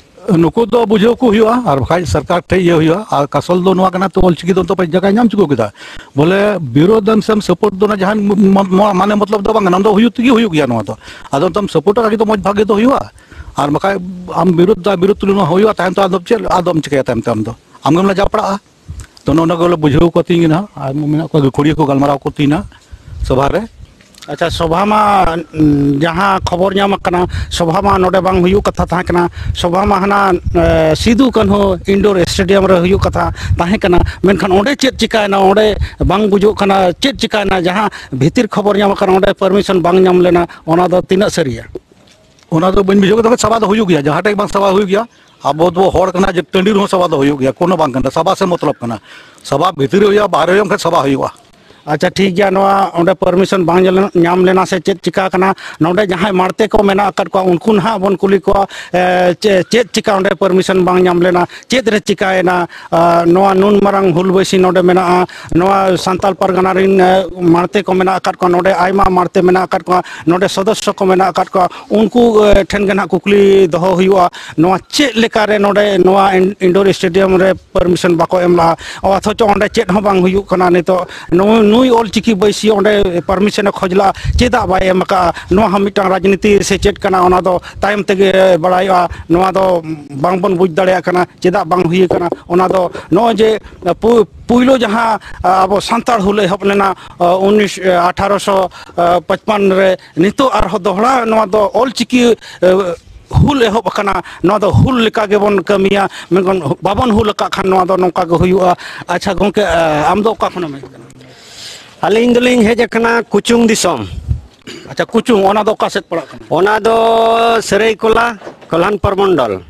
ᱱᱩᱠᱩ ᱫᱚ ᱵᱩᱡᱷᱟᱹᱣ ᱠᱚ ᱦᱩᱭᱩᱜᱼᱟ, ᱟᱨ ᱵᱟᱠᱷᱟᱡ ᱥᱚᱨᱠᱟᱨ ᱴᱷᱮᱡ ᱤᱭᱟᱹ ᱦᱩᱭᱩᱜᱼᱟ᱾ ᱟᱨ ᱠᱟᱥᱚᱞ ᱫᱚ ᱱᱚᱣᱟ ᱠᱟᱱᱟ, ᱛᱚ ᱚᱞᱪᱤᱠᱤ ᱫᱚ ᱱᱤᱛᱚᱜ ᱡᱟᱭᱜᱟᱭ ᱧᱟᱢ ᱪᱩᱠᱟᱹᱣ ᱠᱮᱫᱟ᱾ ᱵᱚᱞᱮ ᱵᱤᱨᱳᱫᱷ ᱮᱢ ᱥᱮᱢ ᱥᱟᱯᱳᱨᱴ ᱫᱚ ᱚᱱᱟ ᱡᱟᱦᱟᱱ ᱢᱚ-, ᱢᱚ-, ᱢᱟᱱᱮ ᱢᱚᱛᱞᱚᱵ ᱫᱚ ᱵᱟᱝ ᱠᱟᱱᱟ, ᱚᱱᱟ ᱫᱚ ᱦᱩᱭᱩᱜ ᱛᱮᱜᱮ ᱦᱩᱭᱩᱜ ᱜᱮᱭᱟ᱾ ᱱᱚᱣᱟ ᱫᱚ ᱟᱫᱚ ᱱᱤᱛᱚᱜ ᱥᱟᱯᱳᱨᱴ ᱟᱜ ᱜᱮ ᱛᱚ ᱢᱚᱡᱽ ᱵᱷᱟᱜᱮ ᱫᱚ ᱦᱩᱭᱩᱜᱼᱟ, ᱟᱨ ᱵᱟᱠᱷᱟᱡ ᱟᱢ ᱵᱤᱨᱳᱫᱷ ᱫᱟ, ᱵᱤᱨᱳᱫᱷ ᱛᱩᱞᱩᱡ ᱱᱚᱣᱟ ᱦᱩᱭᱩᱜᱼᱟ, ᱛᱟᱭᱚᱢ ᱛᱮ ᱟᱫᱚᱢ ᱪᱮᱫ, ᱟᱫᱚᱢ ᱪᱤᱠᱟᱹᱭᱟ ᱛᱟᱭᱚᱢ ᱛᱮ ᱟᱢ ᱫᱚ? ᱟᱢ ᱜᱮᱢ ᱞᱟᱡᱟᱣ ᱯᱟᱲᱟᱜᱼᱟ᱾ ᱛᱚ ᱱᱚᱜᱼᱚ ᱱᱚᱣᱟ ᱜᱮ ᱵᱚᱞᱮ ᱵᱩᱡᱷᱟᱹᱣ ᱠᱚ ᱛᱤᱧ ᱜᱮ ᱱᱟᱦᱟᱜ, ᱟᱨ ᱢᱮᱱᱟᱜ ᱠᱚᱣᱟ ᱜᱟᱹᱠᱷᱩᱲᱤᱭᱟᱹ ᱠᱚ ᱜᱟᱞᱢᱟᱨᱟᱣ ᱠᱚ ᱛᱤᱧ ᱱᱟᱦᱟᱜ ᱥᱚᱵᱷᱟ ᱨᱮ᱾ ᱟᱪᱪᱷᱟ, ᱥᱚᱵᱷᱟ ᱢᱟ, ᱩᱸ, ᱡᱟᱦᱟᱸ ᱠᱷᱚᱵᱚᱨ ᱧᱟᱢ ᱟᱠᱟᱱᱟ, ᱥᱚᱵᱷᱟ ᱢᱟ ᱱᱚᱰᱮ ᱵᱟᱝ ᱦᱩᱭᱩᱜ ᱠᱟᱛᱷᱟ ᱛᱟᱦᱮᱸ ᱠᱟᱱᱟ᱾ ᱥᱚᱵᱷᱟ ᱢᱟ ᱦᱟᱱᱟ, ᱮ, ᱥᱤᱫᱩ ᱠᱟᱹᱱᱦᱩ ᱤᱱᱰᱳᱨ ᱥᱴᱮᱰᱤᱭᱟᱢ ᱨᱮ ᱦᱩᱭᱩᱜ ᱠᱟᱛᱷᱟ ᱛᱟᱦᱮᱸ ᱠᱟᱱᱟ, ᱢᱮᱱᱠᱷᱟᱱ ᱚᱸᱰᱮ ᱪᱮᱫ ᱪᱤᱠᱟᱭᱮᱱᱟ? ᱚᱸᱰᱮ ᱵᱟᱝ ᱵᱩᱡᱩᱜ ᱠᱟᱱᱟ ᱪᱮᱫ ᱪᱤᱠᱟᱭᱮᱱᱟ, ᱡᱟᱦᱟᱸ ᱵᱷᱤᱛᱤᱨ ᱠᱷᱚᱵᱚᱨ ᱧᱟᱢ ᱟᱠᱟᱱᱟ ᱚᱸᱰᱮ ᱯᱟᱨᱢᱤᱥᱚᱱ ᱵᱟᱝ ᱧᱟᱢ ᱞᱮᱱᱟ, ᱚᱱᱟ ᱫᱚ ᱛᱤᱱᱟᱹᱜ ᱥᱟᱹᱨᱤᱭᱟ? ᱚᱱᱟ ᱫᱚ ᱵᱟᱹᱧ ᱵᱩᱡᱷᱟᱹᱣ ᱠᱮᱫᱟ᱾ ᱥᱚᱵᱷᱟ ᱫᱚ ᱦᱩᱭᱩᱜ ᱜᱮᱭᱟ, ᱡᱟᱦᱟᱸ ᱴᱷᱮᱡ ᱵᱟᱝ ᱥᱚᱵᱷᱟ ᱦᱩᱭᱩᱜ ᱜᱮᱭᱟ᱾ ᱟᱵᱚ ᱫᱚ ᱦᱚᱲ ᱠᱟᱱᱟ, ᱡᱮ ᱴᱟᱺᱰᱤ ᱨᱮᱦᱚᱸ ᱥᱚᱵᱷᱟ ᱫᱚ ᱦᱩᱭᱩᱜ ᱜᱮᱭᱟ, ᱠᱳᱱᱳ ᱵᱟᱝ ᱠᱟᱱᱟ᱾ ᱥᱚᱵᱷᱟ ᱥᱮ ᱢᱚᱛᱞᱚᱵ ᱠᱟᱱᱟ, ᱥᱚᱵᱷᱟ ᱵᱷᱤᱛᱤᱨ ᱨᱮ ᱦᱩᱭᱩᱜᱼᱟ, ᱵᱟᱦᱨᱮ ᱦᱩᱭᱩᱜᱼᱟ, ᱢᱮᱱᱠᱷᱟᱱ ᱥᱚᱵᱷᱟ ᱦᱩᱭᱩᱜᱼᱟ᱾ ᱟᱪᱪᱷᱟ, ᱴᱷᱤᱠ ᱜᱮᱭᱟ, ᱱᱚᱣᱟ ᱚᱸᱰᱮ ᱯᱟᱨᱢᱤᱥᱚᱱ ᱵᱟᱝ ᱧᱮᱞ-, ᱧᱟᱢ ᱞᱮᱱᱟ ᱥᱮ ᱪᱮᱫ ᱪᱤᱠᱟ ᱠᱟᱱᱟ? ᱱᱚᱰᱮ ᱡᱟᱦᱟᱸᱭ ᱢᱟᱲᱛᱮ ᱠᱚ ᱢᱮᱱᱟᱜ ᱟᱠᱟᱫ ᱠᱚᱣᱟ, ᱩᱱᱠᱩ ᱱᱟᱦᱟᱜ ᱵᱚᱱ ᱠᱩᱞᱤ ᱠᱚᱣᱟ, ᱮ, ᱪᱮ-, ᱪᱮᱫ ᱪᱤᱠᱟ ᱚᱸᱰᱮ ᱯᱟᱨᱢᱤᱥᱚᱱ ᱵᱟᱝ ᱧᱟᱢ ᱞᱮᱱᱟ, ᱪᱮᱫ ᱨᱮ ᱪᱤᱠᱟᱭᱮᱱᱟ? ᱟ, ᱱᱚᱣᱟ ᱱᱩᱱ ᱢᱟᱨᱟᱝ ᱦᱩᱞ ᱵᱟᱹᱭᱥᱤ ᱱᱚᱰᱮ ᱢᱮᱱᱟᱜᱼᱟ, ᱱᱚᱣᱟ ᱥᱟᱱᱛᱟᱞ ᱯᱟᱨᱜᱟᱱᱟ ᱨᱮᱱ, ᱮ, ᱢᱟᱲᱛᱮ ᱠᱚ ᱢᱮᱱᱟᱜ ᱟᱠᱟᱫ ᱠᱚᱣᱟ, ᱱᱚᱰᱮ ᱟᱭᱢᱟ ᱢᱟᱲᱛᱮ ᱢᱮᱱᱟᱜ ᱟᱠᱟᱫ ᱠᱚᱣᱟ, ᱱᱚᱰᱮ ᱥᱚᱫᱚᱥᱥᱚ ᱠᱚ ᱢᱮᱱᱟᱜ ᱟᱠᱟᱫ ᱠᱚᱣᱟ, ᱩᱱᱠᱩ, ᱮ, ᱴᱷᱮᱱ ᱜᱮ ᱱᱟᱦᱟᱜ ᱠᱩᱠᱞᱤ ᱫᱚᱦᱚ ᱦᱩᱭᱩᱜᱼᱟ, ᱱᱚᱣᱟ ᱪᱮᱫ ᱞᱮᱠᱟᱨᱮ ᱱᱚᱰᱮ ᱱᱚᱣᱟ ᱤᱱ-, ᱤᱱᱰᱳᱨ ᱥᱴᱮᱰᱤᱭᱟᱢ ᱨᱮ ᱯᱟᱨᱢᱤᱥᱚᱱ ᱵᱟᱠᱚ ᱮᱢ ᱞᱟᱜᱼᱟ, ᱚᱛᱷᱚᱪᱚ ᱚᱸᱰᱮ ᱪᱮᱫ ᱦᱚᱸ ᱵᱟᱝ ᱦᱩᱭᱩᱜ ᱠᱟᱱᱟ᱾ ᱱᱤᱛᱚᱜ ᱱᱩᱭ, ᱱᱩᱭ ᱚᱞᱪᱤᱠᱤ ᱵᱟᱹᱭᱥᱤ ᱚᱸᱰᱮ ᱯᱟᱨᱢᱤᱥᱚᱱᱮ ᱠᱷᱚᱡᱽ ᱞᱟᱜᱼᱟ, ᱪᱮᱫᱟᱜ ᱵᱟᱭ ᱮᱢ ᱟᱠᱟᱫᱼᱟ? ᱱᱚᱣᱟ ᱦᱚᱸ ᱢᱤᱫᱴᱟᱝ ᱨᱟᱡᱽᱱᱤᱛᱤ ᱥᱮ ᱪᱮᱫ ᱠᱟᱱᱟ, ᱚᱱᱟ ᱫᱚ ᱛᱟᱭᱚᱢ ᱛᱮᱜᱮ ᱵᱟᱲᱟᱭᱚᱜᱼᱟ᱾ ᱱᱚᱣᱟ ᱫᱚ ᱵᱟᱝᱵᱚᱱ ᱵᱩᱡᱽ ᱫᱟᱲᱮᱭᱟᱜ ᱠᱟᱱᱟ ᱪᱮᱫᱟᱜ ᱵᱟᱝ ᱦᱩᱭ ᱟᱠᱟᱱᱟ᱾ ᱚᱱᱟ ᱫᱚ ᱱᱚᱜᱼᱚᱭ ᱡᱮ ᱯᱩ-, ᱯᱩᱭᱞᱩ ᱡᱟᱦᱟᱸ, ᱟ, ᱟᱵᱚ ᱥᱟᱱᱛᱟᱲ ᱦᱩᱞ ᱮᱦᱚᱵ ᱞᱮᱱᱟ, ᱟ, ᱩᱱᱤᱥ, ᱟ, ᱟᱴᱷᱟᱨᱚᱥᱚ ᱯᱟᱸᱪᱯᱟᱱᱱᱚ ᱨᱮ, ᱱᱤᱛᱚᱜ ᱟᱨᱦᱚᱸ ᱫᱚᱦᱲᱟ ᱱᱚᱣᱟ ᱫᱚ ᱚᱞᱪᱤᱠᱤ, ᱟ, ᱦᱩᱞ ᱮᱦᱚᱵ ᱟᱠᱟᱱᱟ, ᱱᱚᱣᱟ ᱫᱚ ᱦᱩᱞ ᱞᱮᱠᱟ ᱜᱮᱵᱚᱱ ᱠᱟᱹᱢᱤᱭᱟ, ᱢᱮᱱᱠᱷᱟᱱ ᱵᱟᱵᱚᱱ ᱦᱩᱞ ᱟᱠᱟᱫ ᱠᱷᱟᱱ ᱱᱚᱣᱟ ᱫᱚ ᱱᱚᱝᱠᱟ ᱜᱮ ᱦᱩᱭᱩᱜᱼᱟ᱾ ᱟᱪᱪᱷᱟ ᱜᱚᱢᱠᱮ, ᱟ, ᱟᱢ ᱫᱚ ᱚᱠᱟ ᱠᱷᱚᱱᱮᱢ ᱦᱮᱡ ᱟᱠᱟᱱᱟ? ᱟᱹᱞᱤᱧ ᱫᱚᱞᱤᱧ ᱦᱮᱡ ᱟᱠᱟᱱᱟ ᱠᱩᱪᱩᱝ ᱫᱤᱥᱚᱢ᱾ ᱟᱪᱪᱷᱟ, ᱠᱩᱪᱩᱝ, ᱚᱱᱟ ᱫᱚ ᱚᱠᱟ ᱥᱮᱫ ᱯᱟᱲᱟᱜ ᱠᱟᱱᱟ? ᱚᱱᱟ ᱫᱚ ᱥᱟᱹᱨᱟᱹᱭᱠᱚᱞᱟ, ᱠᱚᱞᱦᱟᱱᱯᱩᱨ ᱢᱚᱱᱰᱚᱞ᱾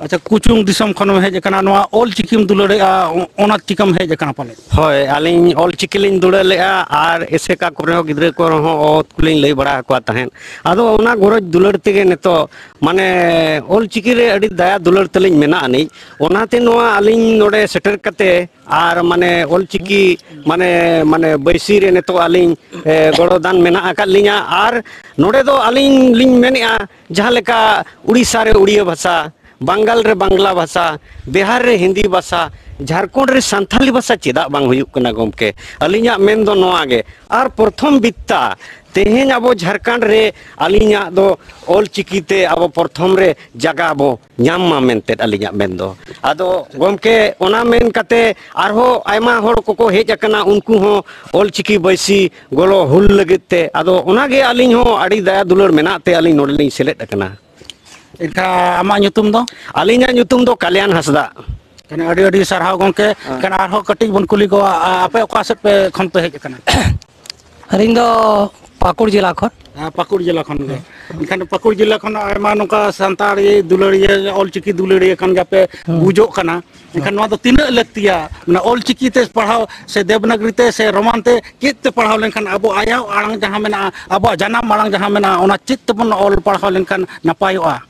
ᱟᱪᱪᱷᱟ, ᱠᱩᱪᱩᱝ ᱫᱤᱥᱚᱢ ᱠᱷᱚᱱᱮᱢ ᱦᱮᱡ ᱟᱠᱟᱱᱟ, ᱱᱚᱣᱟ ᱚᱞ ᱪᱤᱠᱤᱢ ᱫᱩᱞᱟᱹᱲᱮᱜᱼᱟ, ᱚ-, ᱚᱱᱟ ᱪᱤᱠᱟᱹᱢ ᱦᱮᱡ ᱟᱠᱟᱱᱟ ᱯᱟᱞᱮ? ᱦᱳᱭ, ᱟᱹᱞᱤᱧ ᱚᱞ ᱪᱤᱠᱤ ᱞᱤᱧ ᱫᱩᱞᱟᱹᱲ ᱞᱮᱜᱼᱟ, ᱟᱨ ᱮᱥᱮᱠᱟ ᱠᱚᱨᱮ ᱦᱚᱸ ᱜᱤᱫᱽᱨᱟᱹ ᱠᱚᱨᱮ ᱦᱚᱸ ᱚᱛ ᱠᱚᱞᱤᱧ ᱞᱟᱹᱭ ᱵᱟᱲᱟ ᱟᱠᱚᱣᱟ ᱛᱟᱦᱮᱸᱫ᱾ ᱟᱫᱚ ᱚᱱᱟ ᱜᱚᱨᱚᱡᱽ ᱫᱩᱞᱟᱹᱲ ᱛᱮᱜᱮ ᱱᱤᱛᱚᱜ ᱢᱟᱱᱮ ᱚᱞ ᱪᱤᱠᱤ ᱨᱮ ᱟᱹᱰᱤ ᱫᱟᱭᱟ ᱫᱩᱞᱟᱹᱲ ᱛᱟᱹᱞᱤᱧ ᱢᱮᱱᱟᱜ ᱟᱹᱱᱤᱡ, ᱚᱱᱟᱛᱮ ᱱᱚᱣᱟ ᱟᱹᱞᱤᱧ ᱱᱚᱰᱮ ᱥᱮᱴᱮᱨ ᱠᱟᱛᱮ ᱟᱨ ᱢᱟᱱᱮ ᱚᱞ ᱪᱤᱠᱤ ᱢᱟᱱᱮ, ᱢᱟᱱᱮ ᱵᱟᱹᱭᱥᱤ ᱨᱮ ᱱᱤᱛᱚᱜ ᱟᱹᱞᱤᱧ, ᱮ, ᱜᱚᱲᱚ ᱫᱟᱱ ᱢᱮᱱᱟᱜ ᱟᱠᱟᱫ ᱞᱤᱧᱟ᱾ ᱟᱨ ᱱᱚᱰᱮ ᱫᱚ ᱟᱹᱞᱤᱧ ᱞᱤᱧ ᱢᱮᱱᱮᱫᱼᱟ, ᱡᱟᱦᱟᱸ ᱞᱮᱠᱟ ᱩᱲᱤᱥᱥᱟ ᱨᱮ ᱩᱲᱤᱭᱟᱹ ᱵᱷᱟᱥᱟ, ᱵᱟᱝᱜᱟᱞ ᱨᱮ ᱵᱟᱝᱞᱟ ᱵᱷᱟᱥᱟ, ᱵᱤᱦᱟᱨ ᱨᱮ ᱦᱤᱱᱫᱤ ᱵᱷᱟᱥᱟ, ᱡᱷᱟᱲᱠᱷᱚᱸᱰ ᱨᱮ ᱥᱟᱱᱛᱷᱟᱞᱤ ᱵᱷᱟᱥᱟ ᱪᱮᱫᱟᱜ ᱵᱟᱝ ᱦᱩᱭᱩᱜ ᱠᱟᱱᱟ ᱜᱚᱢᱠᱮ? ᱟᱹᱞᱤᱧᱟᱜ ᱢᱮᱱ ᱫᱚ ᱱᱚᱣᱟ ᱜᱮ᱾ ᱟᱨ ᱯᱨᱚᱛᱷᱚᱢ ᱵᱤᱛᱛᱟ, ᱛᱮᱦᱮᱧ ᱟᱵᱚ ᱡᱷᱟᱲᱠᱷᱚᱸᱰ ᱨᱮ ᱟᱹᱞᱤᱧᱟᱜ ᱫᱚ ᱚᱞ ᱪᱤᱠᱤ ᱛᱮ ᱟᱵᱚ ᱯᱨᱚᱛᱷᱚᱢ ᱨᱮ ᱡᱟᱜᱟ ᱵᱚ ᱧᱟᱢ ᱢᱟ ᱢᱮᱱᱛᱮ ᱟᱹᱞᱤᱧᱟᱜ ᱢᱮᱱ ᱫᱚ᱾ ᱟᱫᱚ ᱜᱚᱢᱠᱮ, ᱚᱱᱟ ᱢᱮᱱ ᱠᱟᱛᱮ ᱟᱨᱦᱚᱸ ᱟᱭᱢᱟ ᱦᱚᱲ ᱠᱚᱠᱚ ᱦᱮᱡ ᱟᱠᱟᱱᱟ, ᱩᱱᱠᱩ ᱦᱚᱸ ᱚᱞ ᱪᱤᱠᱤ ᱵᱟᱹᱭᱥᱤ ᱜᱚᱲᱚ ᱦᱩᱞ ᱞᱟᱹᱜᱤᱫ ᱛᱮ᱾ ᱟᱫᱚ ᱚᱱᱟ ᱜᱮ ᱟᱹᱞᱤᱧ ᱦᱚᱸ ᱟᱹᱰᱤ ᱫᱟᱭᱟ ᱫᱩᱞᱟᱹᱲ ᱢᱮᱱᱟᱜ ᱛᱮ ᱟᱹᱞᱤᱧ ᱱᱚᱰᱮ ᱞᱤᱧ ᱥᱮᱞᱮᱫ ᱟᱠᱟᱱᱟ᱾ ᱮᱱᱠᱷᱟᱱ ᱟᱢᱟᱜ ᱧᱩᱛᱩᱢ ᱫᱚ? ᱟᱹᱞᱤᱧᱟᱜ ᱧᱩᱛᱩᱢ ᱫᱚ ᱠᱟᱞᱭᱟᱱ ᱦᱟᱸᱥᱫᱟ᱾ ᱮᱱᱠᱷᱟᱱ ᱟᱹᱰᱤ ᱟᱹᱰᱤ ᱥᱟᱨᱦᱟᱣ ᱜᱚᱢᱠᱮ᱾ ᱦᱮᱸ᱾ ᱮᱱᱠᱷᱟᱱ ᱟᱨᱦᱚᱸ ᱠᱟᱹᱴᱤᱡ ᱵᱚᱱ ᱠᱩᱞᱤ ᱠᱚᱣᱟ, ᱟ-, ᱟᱯᱮ ᱚᱠᱟ ᱥᱮᱫ ᱯᱮ, ᱠᱷᱚᱱ ᱯᱮ ᱦᱮᱡ ᱟᱠᱟᱱᱟ? ᱟᱹᱞᱤᱧ ᱫᱚ ᱯᱟᱹᱠᱩᱲ ᱡᱮᱞᱟ ᱠᱷᱚᱱ᱾ ᱦᱮᱸ, ᱯᱟᱹᱠᱩᱲ ᱡᱮᱞᱟ ᱠᱷᱚᱱ ᱜᱮ᱾ ᱮᱱᱠᱷᱟᱱ ᱯᱟᱹᱠᱩᱲ ᱡᱮᱞᱟ ᱠᱷᱚᱱ ᱟᱭᱢᱟ ᱱᱚᱝᱠᱟ ᱥᱟᱱᱛᱟᱲᱤ ᱫᱩᱞᱟᱹᱲᱤᱭᱟᱹ, ᱚᱞᱪᱤᱠᱤ ᱫᱩᱞᱟᱹᱲᱤᱭᱟᱹ ᱠᱟᱱ ᱜᱮᱭᱟ ᱯᱮ, ᱦᱮᱸ᱾ ᱵᱩᱡᱚᱜ ᱠᱟᱱᱟ᱾ ᱮᱱᱠᱷᱟᱱ ᱱᱚᱣᱟ ᱫᱚ ᱛᱤᱱᱟᱹᱜ ᱞᱟᱹᱠᱛᱤᱭᱟ? ᱢᱟᱱᱮ ᱚᱞᱪᱤᱠᱤ ᱛᱮ ᱯᱟᱲᱦᱟᱣ ᱥᱮ ᱫᱮᱵᱽᱱᱟᱜᱽᱨᱤ ᱛᱮ ᱥᱮ ᱨᱳᱢᱟᱱ ᱛᱮ, ᱪᱮᱫ ᱛᱮ ᱯᱟᱲᱦᱟᱣ ᱞᱮᱱᱠᱷᱟᱱ ᱟᱵᱚ ᱟᱭᱳ ᱟᱲᱟᱝ ᱡᱟᱦᱟᱸ ᱢᱮᱱᱟᱜᱼᱟ, ᱟᱵᱚᱣᱟᱜ ᱡᱟᱱᱟᱢ ᱟᱲᱟᱝ ᱡᱟᱦᱟᱸ ᱢᱮᱱᱟᱜᱼᱟ, ᱚᱱᱟ ᱪᱮᱫ ᱛᱮᱵᱚᱱ ᱚᱞ ᱯᱟᱲᱦᱟᱣ ᱞᱮᱱᱠᱷᱟᱱ ᱱᱟᱯᱟᱭᱚᱜᱼᱟ?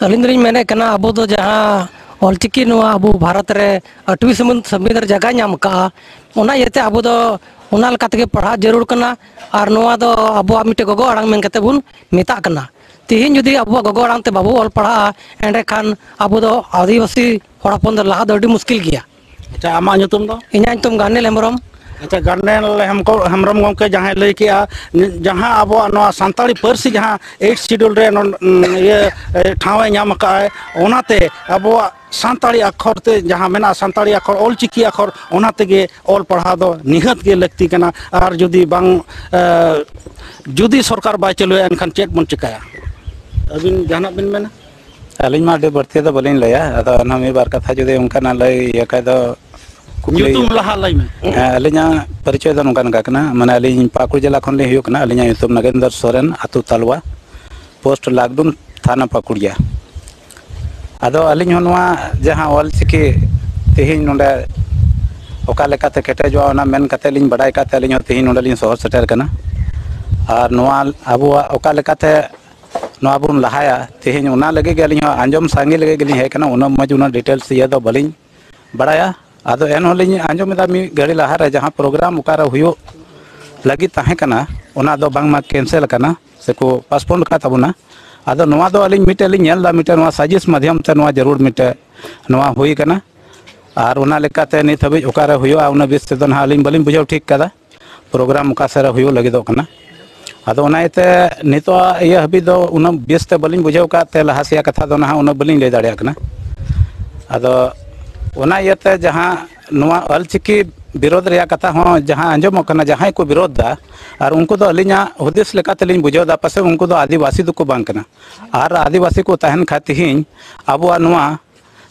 ᱟᱹᱞᱤᱧ ᱫᱚᱞᱤᱧ ᱢᱮᱱᱮᱫ ᱠᱟᱱᱟ, ᱟᱵᱚ ᱫᱚ ᱡᱟᱦᱟᱸ ᱚᱞᱪᱤᱠᱤ ᱱᱚᱣᱟ ᱟᱵᱚ ᱵᱷᱟᱨᱚᱛ ᱨᱮ ᱟᱴᱷᱣᱤ ᱥᱚᱝᱵᱤᱫᱷᱟᱱ ᱨᱮ ᱡᱟᱭᱜᱟ ᱧᱟᱢ ᱠᱟᱜᱼᱟ, ᱚᱱᱟ ᱤᱭᱟᱹᱛᱮ ᱟᱵᱚ ᱫᱚ ᱚᱱᱟ ᱞᱮᱠᱟ ᱛᱮᱜᱮ ᱯᱟᱲᱦᱟᱜ ᱡᱟᱹᱨᱩᱲ ᱠᱟᱱᱟ᱾ ᱟᱨ ᱱᱚᱣᱟ ᱫᱚ ᱟᱵᱚᱣᱟᱜ ᱢᱤᱫᱴᱮᱱ ᱜᱚᱜᱚ ᱟᱲᱟᱝ ᱢᱮᱱ ᱠᱟᱛᱮ ᱵᱚᱱ ᱢᱮᱛᱟᱜ ᱠᱟᱱᱟ᱾ ᱛᱮᱦᱮᱧ ᱡᱩᱫᱤ ᱟᱵᱚᱣᱟᱜ ᱜᱚᱜᱚ ᱟᱲᱟᱝ ᱛᱮ ᱵᱟᱵᱚ ᱚᱞ ᱯᱟᱲᱦᱟᱜᱼᱟ, ᱮᱸᱰᱮᱠᱷᱟᱱ ᱟᱵᱚ ᱫᱚ ᱟᱹᱫᱤᱵᱟᱹᱥᱤ ᱦᱚᱲ ᱦᱚᱯᱚᱱ ᱫᱚ ᱞᱟᱦᱟ ᱫᱚ ᱟᱹᱰᱤ ᱢᱩᱥᱠᱤᱞ ᱜᱮᱭᱟ᱾ ᱟᱪᱪᱷᱟ, ᱟᱢᱟᱜ ᱧᱩᱛᱩᱢ ᱫᱚ? ᱤᱧᱟᱹᱜ ᱧᱩᱛᱩᱢ ᱜᱟᱱᱮᱞ ᱦᱮᱢᱵᱨᱚᱢ᱾ ᱟᱪᱪᱷᱟ, ᱜᱟᱱᱮᱞ ᱦᱮᱢᱠᱚ-, ᱦᱮᱢᱵᱨᱚᱢ ᱜᱚᱢᱠᱮ ᱡᱟᱦᱟᱸᱭ ᱞᱟᱹᱭ ᱠᱮᱜᱼᱟ, ᱡᱟᱦᱟᱸ ᱟᱵᱚᱣᱟᱜ ᱱᱚᱣᱟ ᱥᱟᱱᱛᱟᱲᱤ ᱯᱟᱹᱨᱥᱤ ᱡᱟᱦᱟᱸ ᱮᱭᱤᱴ ᱥᱤᱰᱩᱞ ᱨᱮ ᱱᱚ-, ᱤᱭᱟᱹ, ᱮ, ᱴᱷᱟᱶ ᱮ ᱧᱟᱢ ᱟᱠᱟᱫᱼᱟᱭ, ᱚᱱᱟᱛᱮ ᱟᱵᱚᱣᱟᱜ ᱥᱟᱱᱛᱟᱲᱤ ᱟᱠᱷᱚᱨ ᱛᱮ ᱡᱟᱦᱟᱸ ᱢᱮᱱᱟᱜᱼᱟ, ᱥᱟᱱᱛᱟᱲᱤ ᱟᱠᱷᱚᱨ, ᱚᱞᱪᱤᱠᱤ ᱟᱠᱷᱚᱨ, ᱚᱱᱟ ᱛᱮᱜᱮ ᱚᱞ ᱯᱟᱲᱦᱟᱣ ᱫᱚ ᱱᱤᱦᱟᱹᱛ ᱜᱮ ᱞᱟᱹᱠᱛᱤ ᱠᱟᱱᱟ᱾ ᱟᱨ ᱡᱩᱫᱤ ᱵᱟᱝ, ᱮ, ᱡᱩᱫᱤ ᱥᱚᱨᱠᱟᱨ ᱵᱟᱭ ᱪᱟᱹᱞᱩᱭᱟ, ᱮᱱᱠᱷᱟᱱ ᱪᱮᱫ ᱵᱚᱱ ᱪᱮᱠᱟᱭᱟ? ᱟᱹᱵᱤᱱ ᱡᱟᱦᱟᱱᱟᱜ ᱵᱤᱱ ᱢᱮᱱᱟ? ᱟᱹᱞᱤᱧ ᱢᱟ ᱟᱹᱰᱤ ᱵᱟᱹᱲᱛᱤ ᱫᱚ ᱵᱟᱹᱞᱤᱧ ᱞᱟᱹᱭᱟ, ᱟᱫᱚ ᱮᱱᱦᱚᱸ ᱢᱤᱫ ᱵᱟᱨ ᱠᱟᱛᱷᱟ ᱡᱩᱫᱤ ᱚᱱᱠᱟᱱᱟᱜ ᱞᱟᱹᱭ ᱤᱭᱟᱹ ᱠᱷᱟᱡ ᱫᱚ ᱠᱩᱠᱞᱤ ᱧᱩᱛᱩᱢ ᱦᱩᱭᱩᱜᱼᱟ᱾ ᱞᱟᱦᱟ ᱞᱟᱹᱭ ᱢᱮ᱾ ᱦᱮᱸ, ᱟᱹᱞᱤᱧᱟᱜ ᱯᱚᱨᱤᱪᱚᱭ ᱫᱚ ᱱᱚᱝᱠᱟ ᱱᱚᱝᱠᱟ ᱠᱟᱱᱟ, ᱢᱟᱱᱮ ᱟᱹᱞᱤᱧ ᱯᱟᱹᱠᱩᱲ ᱡᱮᱞᱟ ᱠᱷᱚᱱ ᱞᱤᱧ ᱦᱩᱭᱩᱜ ᱠᱟᱱᱟ, ᱟᱹᱞᱤᱧᱟᱜ ᱧᱩᱛᱩᱢ ᱱᱟᱜᱮᱱᱫᱚᱨ ᱥᱚᱨᱮᱱ, ᱟᱹᱛᱩ ᱛᱟᱞᱣᱟ, ᱯᱳᱥᱴ ᱞᱟᱠᱰᱩᱱ, ᱛᱷᱟᱱᱟ ᱯᱟᱹᱠᱩᱲᱤᱭᱟ᱾ ᱟᱫᱚ ᱟᱹᱞᱤᱧ ᱦᱚᱸ ᱱᱚᱣᱟ ᱡᱟᱦᱟᱸ ᱚᱞ ᱪᱤᱠᱤ ᱛᱮᱦᱮᱧ ᱱᱚᱰᱮ ᱚᱠᱟ ᱞᱮᱠᱟᱛᱮ ᱠᱮᱴᱮᱡᱚᱜᱼᱟ, ᱚᱱᱟ ᱢᱮᱱ ᱠᱟᱛᱮ ᱟᱹᱞᱤᱧ ᱦᱚᱸ ᱛᱮᱦᱮᱧ ᱱᱚᱰᱮ ᱞᱤᱧ ᱥᱚᱦᱚᱨ ᱥᱮᱴᱮᱨ ᱠᱟᱱᱟ᱾ ᱟᱨ ᱱᱚᱣᱟ ᱟᱵᱚᱣᱟᱜ ᱚᱠᱟ ᱞᱮᱠᱟᱛᱮ ᱱᱚᱣᱟ ᱵᱚᱱ ᱞᱟᱦᱟᱭᱟ, ᱛᱮᱦᱮᱧ ᱚᱱᱟ ᱞᱟᱹᱜᱤᱫ ᱜᱮ ᱟᱹᱞᱤᱧ ᱦᱚᱸ ᱟᱸᱡᱚᱢ ᱥᱟᱸᱜᱮ ᱞᱟᱹᱜᱤᱫ ᱜᱮᱞᱤᱧ ᱦᱮᱡ ᱠᱟᱱᱟ᱾ ᱩᱱᱟᱹᱜ ᱢᱚᱡᱽ, ᱩᱱᱟᱹᱜ ᱰᱤᱴᱮᱞᱥ ᱤᱭᱟᱹ ᱫᱚ ᱵᱟᱹᱞᱤᱧ ᱵᱟᱲᱟᱭᱟ᱾ ᱟᱫᱚ ᱮᱱᱦᱚᱸ ᱞᱤᱧ ᱟᱸᱡᱚᱢ ᱮᱫᱟ, ᱢᱤᱫ ᱜᱷᱟᱹᱲᱤ ᱞᱟᱦᱟᱨᱮ ᱡᱟᱦᱟᱸ ᱯᱨᱳᱜᱨᱟᱢ ᱚᱠᱟᱨᱮ ᱦᱩᱭᱩᱜ ᱞᱟᱹᱜᱤᱫ ᱛᱟᱦᱮᱸ ᱠᱟᱱᱟ, ᱚᱱᱟ ᱫᱚ ᱵᱟᱝᱢᱟ ᱠᱮᱱᱥᱮᱞ ᱟᱠᱟᱱᱟ, ᱥᱮᱠᱚ ᱯᱳᱥᱴᱯᱳᱱ ᱟᱠᱟᱫ ᱛᱟᱵᱚᱱᱟ᱾ ᱟᱫᱚ ᱱᱚᱣᱟ ᱫᱚ ᱟᱹᱞᱤᱧ ᱢᱤᱫᱴᱮᱱ ᱞᱤᱧ ᱧᱮᱞ ᱮᱫᱟ, ᱢᱤᱫᱴᱮᱱ ᱱᱚᱣᱟ ᱥᱟᱡᱤᱥ ᱢᱟᱫᱷᱭᱚᱢ ᱛᱮ ᱱᱚᱣᱟ ᱡᱟᱹᱨᱩᱲ ᱢᱤᱫᱴᱮᱱ ᱱᱚᱣᱟ ᱦᱩᱭ ᱟᱠᱟᱱᱟ᱾ ᱟᱨ ᱚᱱᱟ ᱞᱮᱠᱟᱛᱮ ᱱᱤᱛ ᱦᱟᱹᱵᱤᱡ ᱚᱠᱟᱨᱮ ᱦᱩᱭᱩᱜᱼᱟ, ᱩᱱᱟᱹᱜ ᱵᱮᱥ ᱛᱮᱫᱚ ᱱᱟᱦᱟᱜ ᱟᱹᱞᱤᱧ ᱵᱟᱹᱞᱤᱧ ᱵᱩᱡᱷᱟᱹᱣ ᱴᱷᱤᱠ ᱠᱟᱫᱟ᱾ ᱯᱨᱳᱜᱨᱟᱢ ᱚᱠᱟ ᱥᱮᱫ ᱨᱮ ᱦᱩᱭᱩᱜ ᱞᱟᱹᱜᱤᱫᱚᱜ ᱠᱟᱱᱟ᱾ ᱟᱫᱚ ᱚᱱᱟ ᱤᱭᱟᱹᱛᱮ ᱱᱤᱛᱚᱜ ᱤᱭᱟᱹ ᱦᱟᱹᱵᱤᱡ ᱫᱚ ᱩᱱᱟᱹᱜ ᱵᱮᱥ ᱛᱮ ᱵᱟᱹᱞᱤᱧ ᱵᱩᱡᱷᱟᱹᱣ ᱟᱠᱟᱫ ᱛᱮ ᱞᱟᱦᱟ ᱥᱮᱭᱟᱜ ᱠᱟᱛᱷᱟ ᱫᱚ ᱱᱟᱦᱟᱜ ᱩᱱᱟᱹᱜ ᱵᱟᱹᱞᱤᱧ ᱞᱟᱹᱭ ᱫᱟᱲᱮᱭᱟᱜ ᱠᱟᱱᱟ᱾ ᱟᱫᱚ ᱚᱱᱟ ᱤᱭᱟᱹᱛᱮ ᱡᱟᱦᱟᱸ ᱱᱚᱣᱟ ᱚᱞᱪᱤᱠᱤ ᱵᱤᱨᱳᱫᱷ ᱨᱮᱭᱟᱜ ᱠᱟᱛᱷᱟ ᱦᱚᱸ ᱡᱟᱦᱟᱸ ᱟᱸᱡᱚᱢᱚᱜ ᱠᱟᱱᱟ, ᱡᱟᱦᱟᱸᱭ ᱠᱚ ᱵᱤᱨᱳᱫᱷ ᱫᱟ, ᱟᱨ ᱩᱱᱠᱩ ᱫᱚ ᱟᱹᱞᱤᱧᱟᱜ ᱦᱩᱫᱤᱥ ᱞᱮᱠᱟᱛᱮᱞᱤᱧ ᱵᱩᱡᱷᱟᱹᱣ ᱫᱟ, ᱯᱟᱥᱮᱡ ᱩᱱᱠᱩ ᱫᱚ ᱟᱹᱫᱤᱵᱟᱹᱥᱤ ᱫᱚᱠᱚ ᱵᱟᱝ ᱠᱟᱱᱟ᱾ ᱟᱨ ᱟᱹᱫᱤᱵᱟᱹᱥᱤ ᱠᱚ ᱛᱟᱦᱮᱱ ᱠᱷᱟᱡ ᱛᱮᱦᱮᱧ ᱟᱵᱚᱣᱟᱜ ᱱᱚᱣᱟ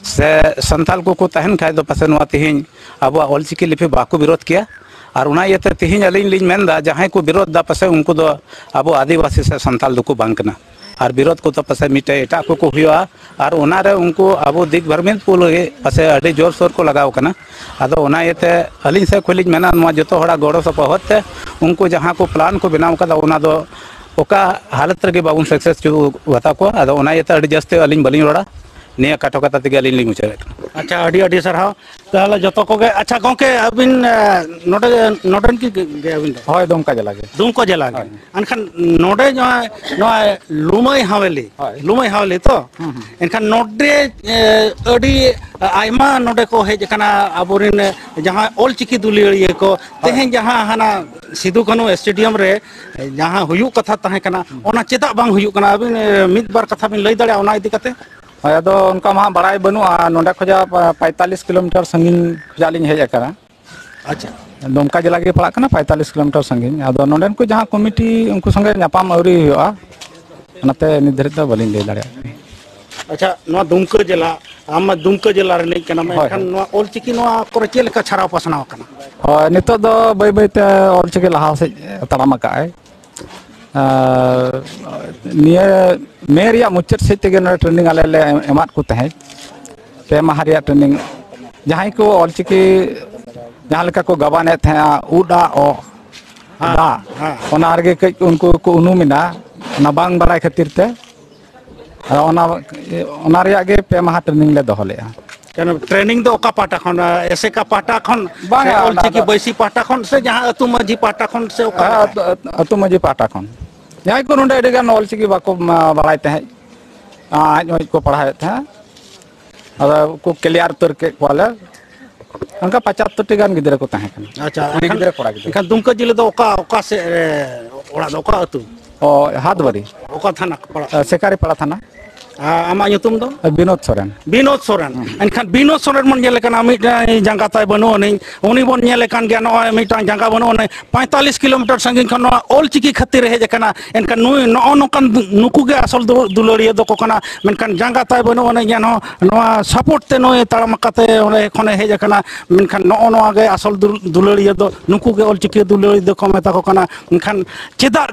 ᱥᱮ ᱥᱟᱱᱛᱟᱞ ᱠᱚᱠᱚ ᱛᱟᱦᱮᱱ ᱠᱷᱟᱡ ᱫᱚ ᱯᱟᱥᱮᱡ ᱱᱚᱣᱟ ᱛᱮᱦᱮᱧ ᱟᱵᱚᱣᱟᱜ ᱚᱞᱪᱤᱠᱤ ᱞᱤᱯᱤ ᱵᱟᱠᱚ ᱵᱤᱨᱳᱫᱷ ᱠᱮᱭᱟ᱾ ᱟᱨ ᱚᱱᱟ ᱤᱭᱟᱹᱛᱮ ᱛᱮᱦᱮᱧ ᱟᱹᱞᱤᱧ ᱞᱤᱧ ᱢᱮᱱᱫᱟ, ᱡᱟᱦᱟᱸᱭ ᱠᱚ ᱵᱤᱨᱳᱫᱷ ᱫᱟ ᱯᱟᱥᱮᱡ ᱩᱱᱠᱩ ᱫᱚ ᱟᱵᱚ ᱟᱹᱫᱤᱵᱟᱹᱥᱤ ᱥᱮ ᱥᱟᱱᱛᱟᱞ ᱫᱚᱠᱚ ᱵᱟᱝ ᱠᱟᱱᱟ᱾ ᱟᱨ ᱵᱤᱨᱳᱫᱷ ᱠᱚᱫᱚ ᱯᱟᱥᱮᱡ ᱢᱤᱫᱴᱮᱡ ᱮᱴᱟᱜ ᱠᱚᱠᱚ ᱦᱩᱭᱩᱜᱼᱟ᱾ ᱟᱨ ᱚᱱᱟᱨᱮ ᱩᱱᱠᱩ ᱟᱵᱚ ᱫᱤᱜᱽᱵᱷᱨᱢᱤᱛ ᱠᱚ ᱞᱟᱹᱜᱤᱫ ᱯᱟᱥᱮᱡ ᱟᱹᱰᱤ ᱡᱳᱨᱥᱳᱨ ᱠᱚ ᱞᱟᱜᱟᱣ ᱠᱟᱱᱟ᱾ ᱟᱫᱚ ᱚᱱᱟ ᱤᱭᱟᱹᱛᱮ ᱟᱹᱞᱤᱧ ᱥᱮᱫ ᱠᱷᱚᱱ ᱞᱤᱧ ᱢᱮᱱᱟ, ᱱᱚᱣᱟ ᱡᱚᱛᱚ ᱦᱚᱲᱟᱜ ᱜᱚᱲᱚ ᱥᱚᱯᱚᱦᱚᱫ ᱛᱮ ᱩᱱᱠᱩ ᱡᱟᱦᱟᱸ ᱠᱚ ᱯᱞᱟᱱ ᱠᱚ ᱵᱮᱱᱟᱣ ᱠᱟᱫᱟ, ᱚᱱᱟ ᱫᱚ ᱚᱠᱟ ᱦᱟᱞᱚᱛ ᱨᱮᱜᱮ ᱵᱟᱵᱚᱱ ᱥᱟᱠᱥᱮᱥ ᱦᱚᱪᱚ ᱠᱟᱛᱟ ᱠᱚᱣᱟ᱾ ᱟᱫᱚ ᱚᱱᱟ ᱤᱭᱟᱹᱛᱮ ᱟᱹᱰᱤ ᱡᱟᱹᱥᱛᱤ ᱟᱹᱞᱤᱧ ᱵᱟᱹᱞᱤᱧ ᱨᱚᱲᱟ᱾ ᱱᱤᱭᱟᱹ ᱠᱟᱴᱷᱚ ᱠᱟᱛᱷᱟ ᱛᱮᱜᱮ ᱟᱹᱞᱤᱧ ᱞᱤᱧ ᱢᱩᱪᱟᱹᱫᱮᱫ ᱠᱟᱱᱟ᱾ ᱟᱪᱪᱷᱟ, ᱟᱹᱰᱤ ᱟᱹᱰᱤ ᱥᱟᱨᱦᱟᱣ᱾ ᱛᱟᱦᱚᱞᱮ ᱡᱚᱛᱚ ᱠᱚᱜᱮ, ᱟᱪᱪᱷᱟ ᱜᱚᱝᱠᱮ, ᱟᱹᱵᱤᱱ, ᱮ, ᱱᱚᱰᱮ, ᱱᱚᱰᱮᱱ ᱠᱤ ᱜᱮ ᱟᱹᱵᱤᱱ ᱫᱚ? ᱦᱳᱭ, ᱫᱩᱢᱠᱟ ᱡᱮᱞᱟ ᱜᱮ᱾ ᱫᱩᱢᱠᱟ ᱡᱮᱞᱟ ᱜᱮ᱾ ᱦᱳᱭ᱾ ᱮᱱᱠᱷᱟᱱ ᱱᱚᱰᱮ ᱱᱚᱣᱟ, ᱱᱚᱣᱟ ᱞᱩᱢᱟᱹᱭ ᱦᱟᱣᱮᱞᱤ, ᱦᱳᱭ᱾ ᱞᱩᱢᱟᱹᱭ ᱦᱟᱣᱮᱞᱤ ᱛᱚ? ᱦᱩᱸ, ᱦᱩᱸ᱾ ᱮᱱᱠᱷᱟᱱ ᱱᱚᱰᱮ, ᱮ, ᱟᱹᱰᱤ ᱟᱭᱢᱟ ᱱᱚᱰᱮ ᱠᱚ ᱦᱮᱡ ᱟᱠᱟᱱᱟ ᱟᱵᱚᱨᱮᱱ ᱡᱟᱦᱟᱸ ᱚᱞᱪᱤᱠᱤ ᱫᱩᱞᱟᱹᱲᱤᱭᱟᱹ ᱠᱚ᱾ ᱦᱳᱭ᱾ ᱛᱮᱦᱮᱧ ᱡᱟᱦᱟᱸ ᱦᱟᱱᱟ ᱥᱤᱫᱩ ᱠᱟᱹᱱᱦᱩ ᱥᱴᱮᱰᱤᱭᱟᱢ ᱨᱮ ᱡᱟᱦᱟᱸ ᱦᱩᱭᱩᱜ ᱠᱟᱛᱷᱟ ᱛᱟᱦᱮᱸ ᱠᱟᱱᱟ, ᱦᱩᱸ᱾ ᱚᱱᱟ ᱪᱮᱫᱟᱜ ᱵᱟᱝ ᱦᱩᱭᱩᱜ ᱠᱟᱱᱟ? ᱟᱹᱵᱤᱱ, ᱮ, ᱢᱤᱫ ᱵᱟᱨ ᱠᱟᱛᱷᱟ ᱵᱤᱱ ᱞᱟᱹᱭ ᱫᱟᱲᱮᱭᱟᱜᱼᱟ ᱚᱱᱟ ᱤᱫᱤ ᱠᱟᱛᱮ? ᱦᱳᱭ, ᱟᱫᱚ ᱚᱱᱠᱟ ᱢᱟ ᱦᱟᱸᱜ ᱵᱟᱲᱟᱭ ᱵᱟᱹᱱᱩᱜᱼᱟ᱾ ᱱᱚᱸᱰᱮ ᱠᱷᱚᱡᱟᱜ ᱯᱟ-, ᱯᱟᱸᱭᱛᱟᱞᱤᱥ ᱠᱤᱞᱳᱢᱤᱴᱟᱨ ᱥᱟᱺᱜᱤᱧ ᱠᱷᱚᱡᱟᱜ ᱞᱤᱧ ᱦᱮᱡ ᱟᱠᱟᱱᱟ᱾ ᱟᱪᱪᱷᱟ᱾ ᱫᱩᱢᱠᱟ ᱡᱮᱞᱟ ᱜᱮ ᱯᱟᱲᱟᱜ ᱠᱟᱱᱟ, ᱯᱟᱸᱭᱛᱟᱞᱤᱥ ᱠᱤᱞᱳᱢᱤᱴᱟᱨ ᱥᱟᱺᱜᱤᱧ᱾ ᱟᱫᱚ ᱱᱚᱸᱰᱮᱱ ᱠᱚ ᱡᱟᱦᱟᱸ ᱠᱚᱢᱤᱴᱤ, ᱩᱱᱠᱩ ᱥᱚᱸᱜᱮ ᱧᱟᱯᱟᱢ ᱟᱹᱣᱨᱤ ᱦᱩᱭᱩᱜᱼᱟ, ᱚᱱᱟᱛᱮ ᱱᱤᱛ ᱫᱷᱟᱹᱨᱤᱡ ᱫᱚ ᱵᱟᱹᱞᱤᱧ ᱞᱟᱹᱭ ᱫᱟᱲᱮᱭᱟᱜ ᱠᱟᱱᱟ᱾ ᱟᱪᱪᱷᱟ, ᱱᱚᱣᱟ ᱫᱩᱢᱠᱟᱹ ᱡᱮᱞᱟ, ᱟᱢ ᱢᱟ ᱫᱩᱢᱠᱟᱹ ᱡᱮᱞᱟ ᱨᱤᱱᱤᱡ ᱠᱟᱱᱟᱢ, ᱦᱳᱭ, ᱮᱱᱠᱷᱟᱱ ᱦᱳᱭ᱾ ᱱᱚᱣᱟ ᱚᱞᱪᱤᱠᱤ ᱱᱚᱣᱟ ᱠᱚᱨᱮ ᱪᱮᱫ ᱞᱮᱠᱟ ᱪᱷᱟᱨᱟᱣ ᱯᱟᱥᱱᱟᱣ ᱟᱠᱟᱱᱟ? ᱦᱳᱭ, ᱱᱤᱛᱚᱜ ᱫᱚ ᱵᱟᱹᱭ ᱵᱟᱹᱭ ᱛᱮ ᱚᱞᱪᱤᱠᱤ ᱞᱟᱦᱟ ᱥᱮᱫ ᱛᱟᱲᱟᱢ ᱟᱠᱟᱫ ᱟᱭ᱾ ᱟᱨ ᱱᱤᱭᱟᱹ ᱢᱮ ᱨᱮᱭᱟᱜ ᱢᱩᱪᱟᱹᱫ ᱥᱮᱫ ᱛᱮᱜᱮ ᱱᱚᱰᱮ ᱴᱨᱮᱱᱤᱝ ᱟᱞᱮ ᱞᱮ ᱮᱢᱟᱫ ᱠᱚ ᱛᱟᱦᱮᱸᱫ, ᱯᱮ ᱢᱟᱦᱟ ᱨᱮᱭᱟᱜ ᱴᱨᱮᱱᱤᱝ᱾ ᱡᱟᱦᱟᱸᱭ ᱠᱚ ᱚᱞᱪᱤᱠᱤ ᱡᱟᱦᱟᱸ ᱞᱮᱠᱟ ᱠᱚ ᱜᱟᱵᱟᱱᱮᱫ ᱛᱟᱦᱮᱸᱫᱼᱟ, ᱩᱫ ᱟᱜ ᱚ ᱦᱮᱸ, ᱫᱟᱜ, ᱦᱮᱸ᱾ ᱚᱱᱟ ᱨᱮᱜᱮ ᱠᱟᱹᱡ ᱩᱱᱠᱩ ᱠᱚ ᱩᱱᱩᱢ ᱮᱱᱟ, ᱚᱱᱟ ᱵᱟᱝ ᱵᱟᱲᱟᱭ ᱠᱷᱟᱹᱛᱤᱨ ᱛᱮ᱾ ᱟᱫᱚ ᱚᱱᱟ, ᱚᱱᱟ ᱨᱮᱭᱟᱜ ᱜᱮ ᱯᱮ ᱢᱟᱦᱟ ᱴᱨᱮᱱᱤᱝ ᱞᱮ ᱫᱚᱦᱚ ᱞᱮᱫᱼᱟ᱾ ᱠᱮᱱ ᱴᱨᱮᱱᱤᱝ ᱫᱚ ᱚᱠᱟ ᱯᱟᱦᱴᱟ ᱠᱷᱚᱱ, ᱮᱥᱮᱠᱟ ᱯᱟᱦᱴᱟ ᱠᱷᱚᱱ ᱥᱮ ᱵᱟᱝᱟ, ᱚᱞ ᱚᱱᱟ ᱪᱤᱠᱤ ᱫᱚ ᱵᱟᱹᱭᱥᱤ ᱯᱟᱦᱴᱟ ᱠᱷᱚᱱ ᱥᱮ ᱡᱟᱦᱟᱸ ᱟᱹᱛᱩ ᱢᱟᱹᱡᱷᱤ ᱯᱟᱦᱴᱟ ᱠᱷᱚᱱ ᱥᱮ ᱚᱠᱟ ᱦᱮᱸ, ᱞᱮᱠᱟ? ᱟᱹᱛᱩ, ᱟᱹᱛᱩ ᱢᱟᱹᱡᱷᱤ ᱯᱟᱦᱴᱟ ᱠᱷᱚᱱ᱾ ᱡᱟᱦᱟᱸᱭ ᱠᱚ ᱱᱚᱰᱮ ᱟᱹᱰᱤ ᱜᱟᱱ ᱚᱞ ᱪᱤᱠᱤ ᱵᱟᱠᱚ, ᱢᱟ, ᱵᱟᱲᱟᱭ ᱛᱟᱦᱮᱸᱫ, ᱟᱸᱡ ᱚᱸᱡ ᱠᱚ ᱯᱟᱲᱦᱟᱣᱮᱫ ᱛᱟᱦᱮᱸᱫ, ᱟᱫᱚ ᱠᱚ ᱠᱞᱤᱭᱟᱨ ᱩᱛᱟᱹᱨ ᱠᱮᱫ ᱠᱚᱣᱟᱞᱮ᱾ ᱚᱱᱠᱟ ᱯᱚᱸᱪᱟᱛᱛᱳᱨ ᱴᱤ ᱜᱟᱱ ᱜᱤᱫᱽᱨᱟᱹ ᱠᱚ ᱛᱟᱦᱮᱸ ᱠᱟᱱᱟ᱾ ᱟᱪᱪᱷᱟ, ᱠᱩᱲᱤ ᱮᱱᱠᱷᱟᱱ, ᱜᱤᱫᱽᱨᱟᱹ, ᱠᱚᱲᱟ ᱜᱤᱫᱽᱨᱟᱹ᱾ ᱮᱱᱠᱷᱟᱱ ᱫᱩᱢᱠᱟᱹ ᱡᱮᱞᱟ ᱫᱚ ᱚᱠᱟ, ᱚᱠᱟ ᱥᱮᱫ ᱨᱮ ᱚᱲᱟᱜ ᱫᱚ, ᱚᱠᱟ ᱟᱹᱛᱩ? ᱚ, ᱦᱟᱛᱵᱟᱹᱨᱤ᱾ ᱚᱠᱟ ᱛᱷᱟᱱᱟ ᱯᱟᱲᱟᱜ ᱮ, ᱠᱟᱱᱟ? ᱥᱮᱠᱟᱨᱤᱯᱟᱲᱟ ᱛᱷᱟᱱᱟ᱾ ᱟᱨ ᱟᱢᱟᱜ ᱧᱩᱛᱩᱢ ᱫᱚ? ᱵᱤᱱᱳᱫ ᱥᱚᱨᱮᱱ᱾ ᱵᱤᱱᱳᱫ ᱥᱚᱨᱮᱱ᱾ ᱦᱩᱸ᱾ ᱮᱱᱠᱷᱟᱱ ᱵᱤᱱᱳᱫ ᱥᱚᱨᱮᱱ ᱵᱚᱱ ᱧᱮᱞᱮ ᱠᱟᱱᱟ, ᱢᱤᱫᱴᱟᱝ ᱡᱟᱸᱜᱟ ᱛᱟᱭ ᱵᱟᱹᱱᱩᱜ ᱟᱹᱱᱤᱡ, ᱩᱱᱤ ᱵᱚᱱ ᱧᱮᱞᱮ ᱠᱟᱱ ᱜᱮᱭᱟ, ᱱᱚᱜᱼᱚᱭ ᱢᱤᱫᱴᱟᱝ ᱡᱟᱸᱜᱟ ᱵᱟᱹᱱᱩᱜ ᱟᱹᱱᱤᱡ, ᱯᱚᱸᱭᱛᱟᱞᱤᱥ ᱠᱤᱞᱳᱢᱤᱴᱟᱨ ᱥᱟᱺᱜᱤᱧ ᱠᱷᱚᱱ ᱱᱚᱣᱟ ᱚᱞ ᱪᱤᱠᱤ ᱠᱷᱟᱹᱛᱤᱨ ᱮ ᱦᱮᱡ ᱟᱠᱟᱱᱟ᱾ ᱮᱱᱠᱷᱟᱱ ᱱᱩᱭ, ᱱᱚᱜᱼᱚ ᱱᱚᱝᱠᱟᱱ ᱱᱩᱠᱩ ᱜᱮ ᱟᱥᱚᱞ ᱫᱩ-, ᱫᱩᱞᱟᱹᱲᱤᱭᱟᱹ ᱫᱚᱠᱚ ᱠᱟᱱᱟ᱾ ᱢᱮᱱᱠᱷᱟᱱ ᱡᱟᱸᱜᱟ ᱛᱟᱭ ᱵᱟᱹᱱᱩᱜ ᱟᱹᱱᱤᱡ, ᱮᱱᱦᱚᱸ ᱱᱚᱣᱟ ᱥᱟᱯᱳᱨᱴ ᱛᱮ ᱱᱩᱭ ᱛᱟᱲᱟᱢ ᱟᱠᱟᱛᱮ ᱚᱸᱰᱮ ᱠᱷᱚᱱᱮ ᱦᱮᱡ ᱟᱠᱟᱱᱟ᱾ ᱢᱮᱱᱠᱷᱟᱱ ᱱᱚᱜᱼᱚ ᱱᱚᱣᱟ ᱜᱮ ᱟᱥᱚᱞ ᱫᱩᱞ-, ᱫᱩᱞᱟᱹᱲᱤᱭᱟᱹ ᱫᱚ, ᱱᱩᱠᱩ ᱜᱮ ᱚᱞ ᱪᱤᱠᱤ ᱫᱩᱞᱟᱹᱲᱤᱭᱟᱹ ᱫᱚᱠᱚ ᱢᱮᱛᱟ ᱠᱚ ᱠᱟᱱᱟ᱾ ᱢᱮᱱᱠᱷᱟᱱ ᱪᱮᱫᱟᱜ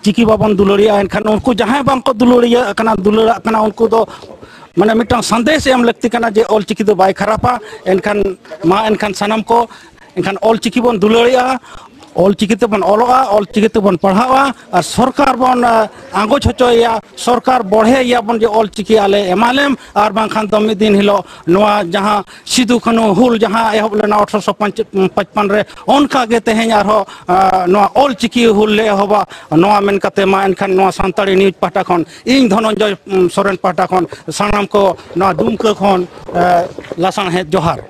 ᱪᱤᱠᱤ ᱵᱟᱵᱚᱱ ᱫᱩᱞᱟᱹᱲᱤᱭᱟᱜᱼᱟ? ᱮᱱᱠᱷᱟᱱ ᱩᱱᱠᱩ ᱡᱟᱦᱟᱸᱭ ᱵᱟᱝ ᱠᱚ ᱫᱩᱞᱟᱹᱲᱤᱭᱟᱹᱜ ᱠᱟᱱᱟ, ᱫᱩᱞᱟᱹᱲᱟᱜ ᱠᱟᱱᱟ, ᱩᱱᱠᱩ ᱫᱚ ᱢᱟᱱᱮ ᱢᱤᱫᱴᱟᱝ ᱥᱟᱸᱫᱮᱥ ᱮᱢ ᱞᱟᱹᱠᱛᱤ ᱠᱟᱱᱟ ᱡᱮ ᱚᱞ ᱪᱤᱠᱤ ᱫᱚ ᱵᱟᱭ ᱠᱷᱟᱨᱟᱯᱟ᱾ ᱮᱱᱠᱷᱟᱱ ᱢᱟ, ᱮᱱᱠᱷᱟᱱ ᱥᱟᱱᱟᱢ ᱠᱚ, ᱮᱱᱠᱷᱟᱱ ᱚᱞ ᱪᱤᱠᱤ ᱵᱚᱱ ᱫᱩᱞᱟᱹᱲᱤᱭᱟᱜᱼᱟ, ᱚᱞ ᱪᱤᱠᱤ ᱛᱮᱵᱚᱱ ᱚᱞᱚᱜᱼᱟ, ᱚᱞ ᱪᱤᱠᱤ ᱛᱮᱵᱚᱱ ᱯᱟᱲᱦᱟᱜᱼᱟ, ᱟᱨ ᱥᱚᱨᱠᱟᱨ ᱵᱚᱱ, ᱟ, ᱟᱸᱜᱚᱪ ᱦᱚᱪᱚᱭᱮᱭᱟ, ᱥᱚᱨᱠᱟᱨ ᱵᱚᱲᱦᱮᱭᱮᱭᱟ ᱵᱚᱱ ᱡᱮ ᱚᱞ ᱪᱤᱠᱤ ᱟᱞᱮ ᱮᱢᱟᱞᱮᱢ, ᱟᱨ ᱵᱟᱝᱠᱷᱟᱱ ᱫᱚ ᱢᱤᱫ ᱫᱤᱱ ᱦᱤᱞᱳᱜ ᱱᱚᱣᱟ ᱡᱟᱦᱟᱸ ᱥᱤᱫᱩ ᱠᱟᱹᱱᱦᱩ ᱦᱩᱞ ᱡᱟᱦᱟᱸ ᱮᱦᱚᱵ ᱞᱮᱱᱟ ᱟᱴᱷᱨᱚᱥᱚ ᱯᱟᱸᱪᱯᱟᱱ ᱨᱮ, ᱚᱱᱠᱟ ᱜᱮ ᱛᱮᱦᱮᱧ ᱟᱨᱦᱚᱸ, ᱟ, ᱱᱚᱣᱟ ᱚᱞ ᱪᱤᱠᱤ ᱦᱩᱞ ᱞᱮ ᱮᱦᱚᱵᱟ᱾ ᱱᱚᱣᱟ ᱢᱮᱱ ᱠᱟᱛᱮ ᱢᱟ ᱮᱱᱠᱷᱟᱱ ᱱᱚᱣᱟ ᱥᱟᱱᱛᱟᱲᱤ ᱱᱤᱭᱩᱡᱽ ᱯᱟᱦᱴᱟ ᱠᱷᱚᱱ, ᱤᱧ ᱫᱷᱚᱱᱚᱱᱡᱚᱭ, ᱩᱢ, ᱥᱚᱨᱮᱱ ᱯᱟᱦᱴᱟ ᱠᱷᱚᱱ ᱥᱟᱱᱟᱢ ᱠᱚ ᱱᱚᱣᱟ ᱫᱩᱢᱠᱟᱹ ᱠᱷᱚᱱ, ᱮ, ᱞᱟᱥᱟᱬᱦᱮᱫ ᱡᱚᱦᱟᱨ᱾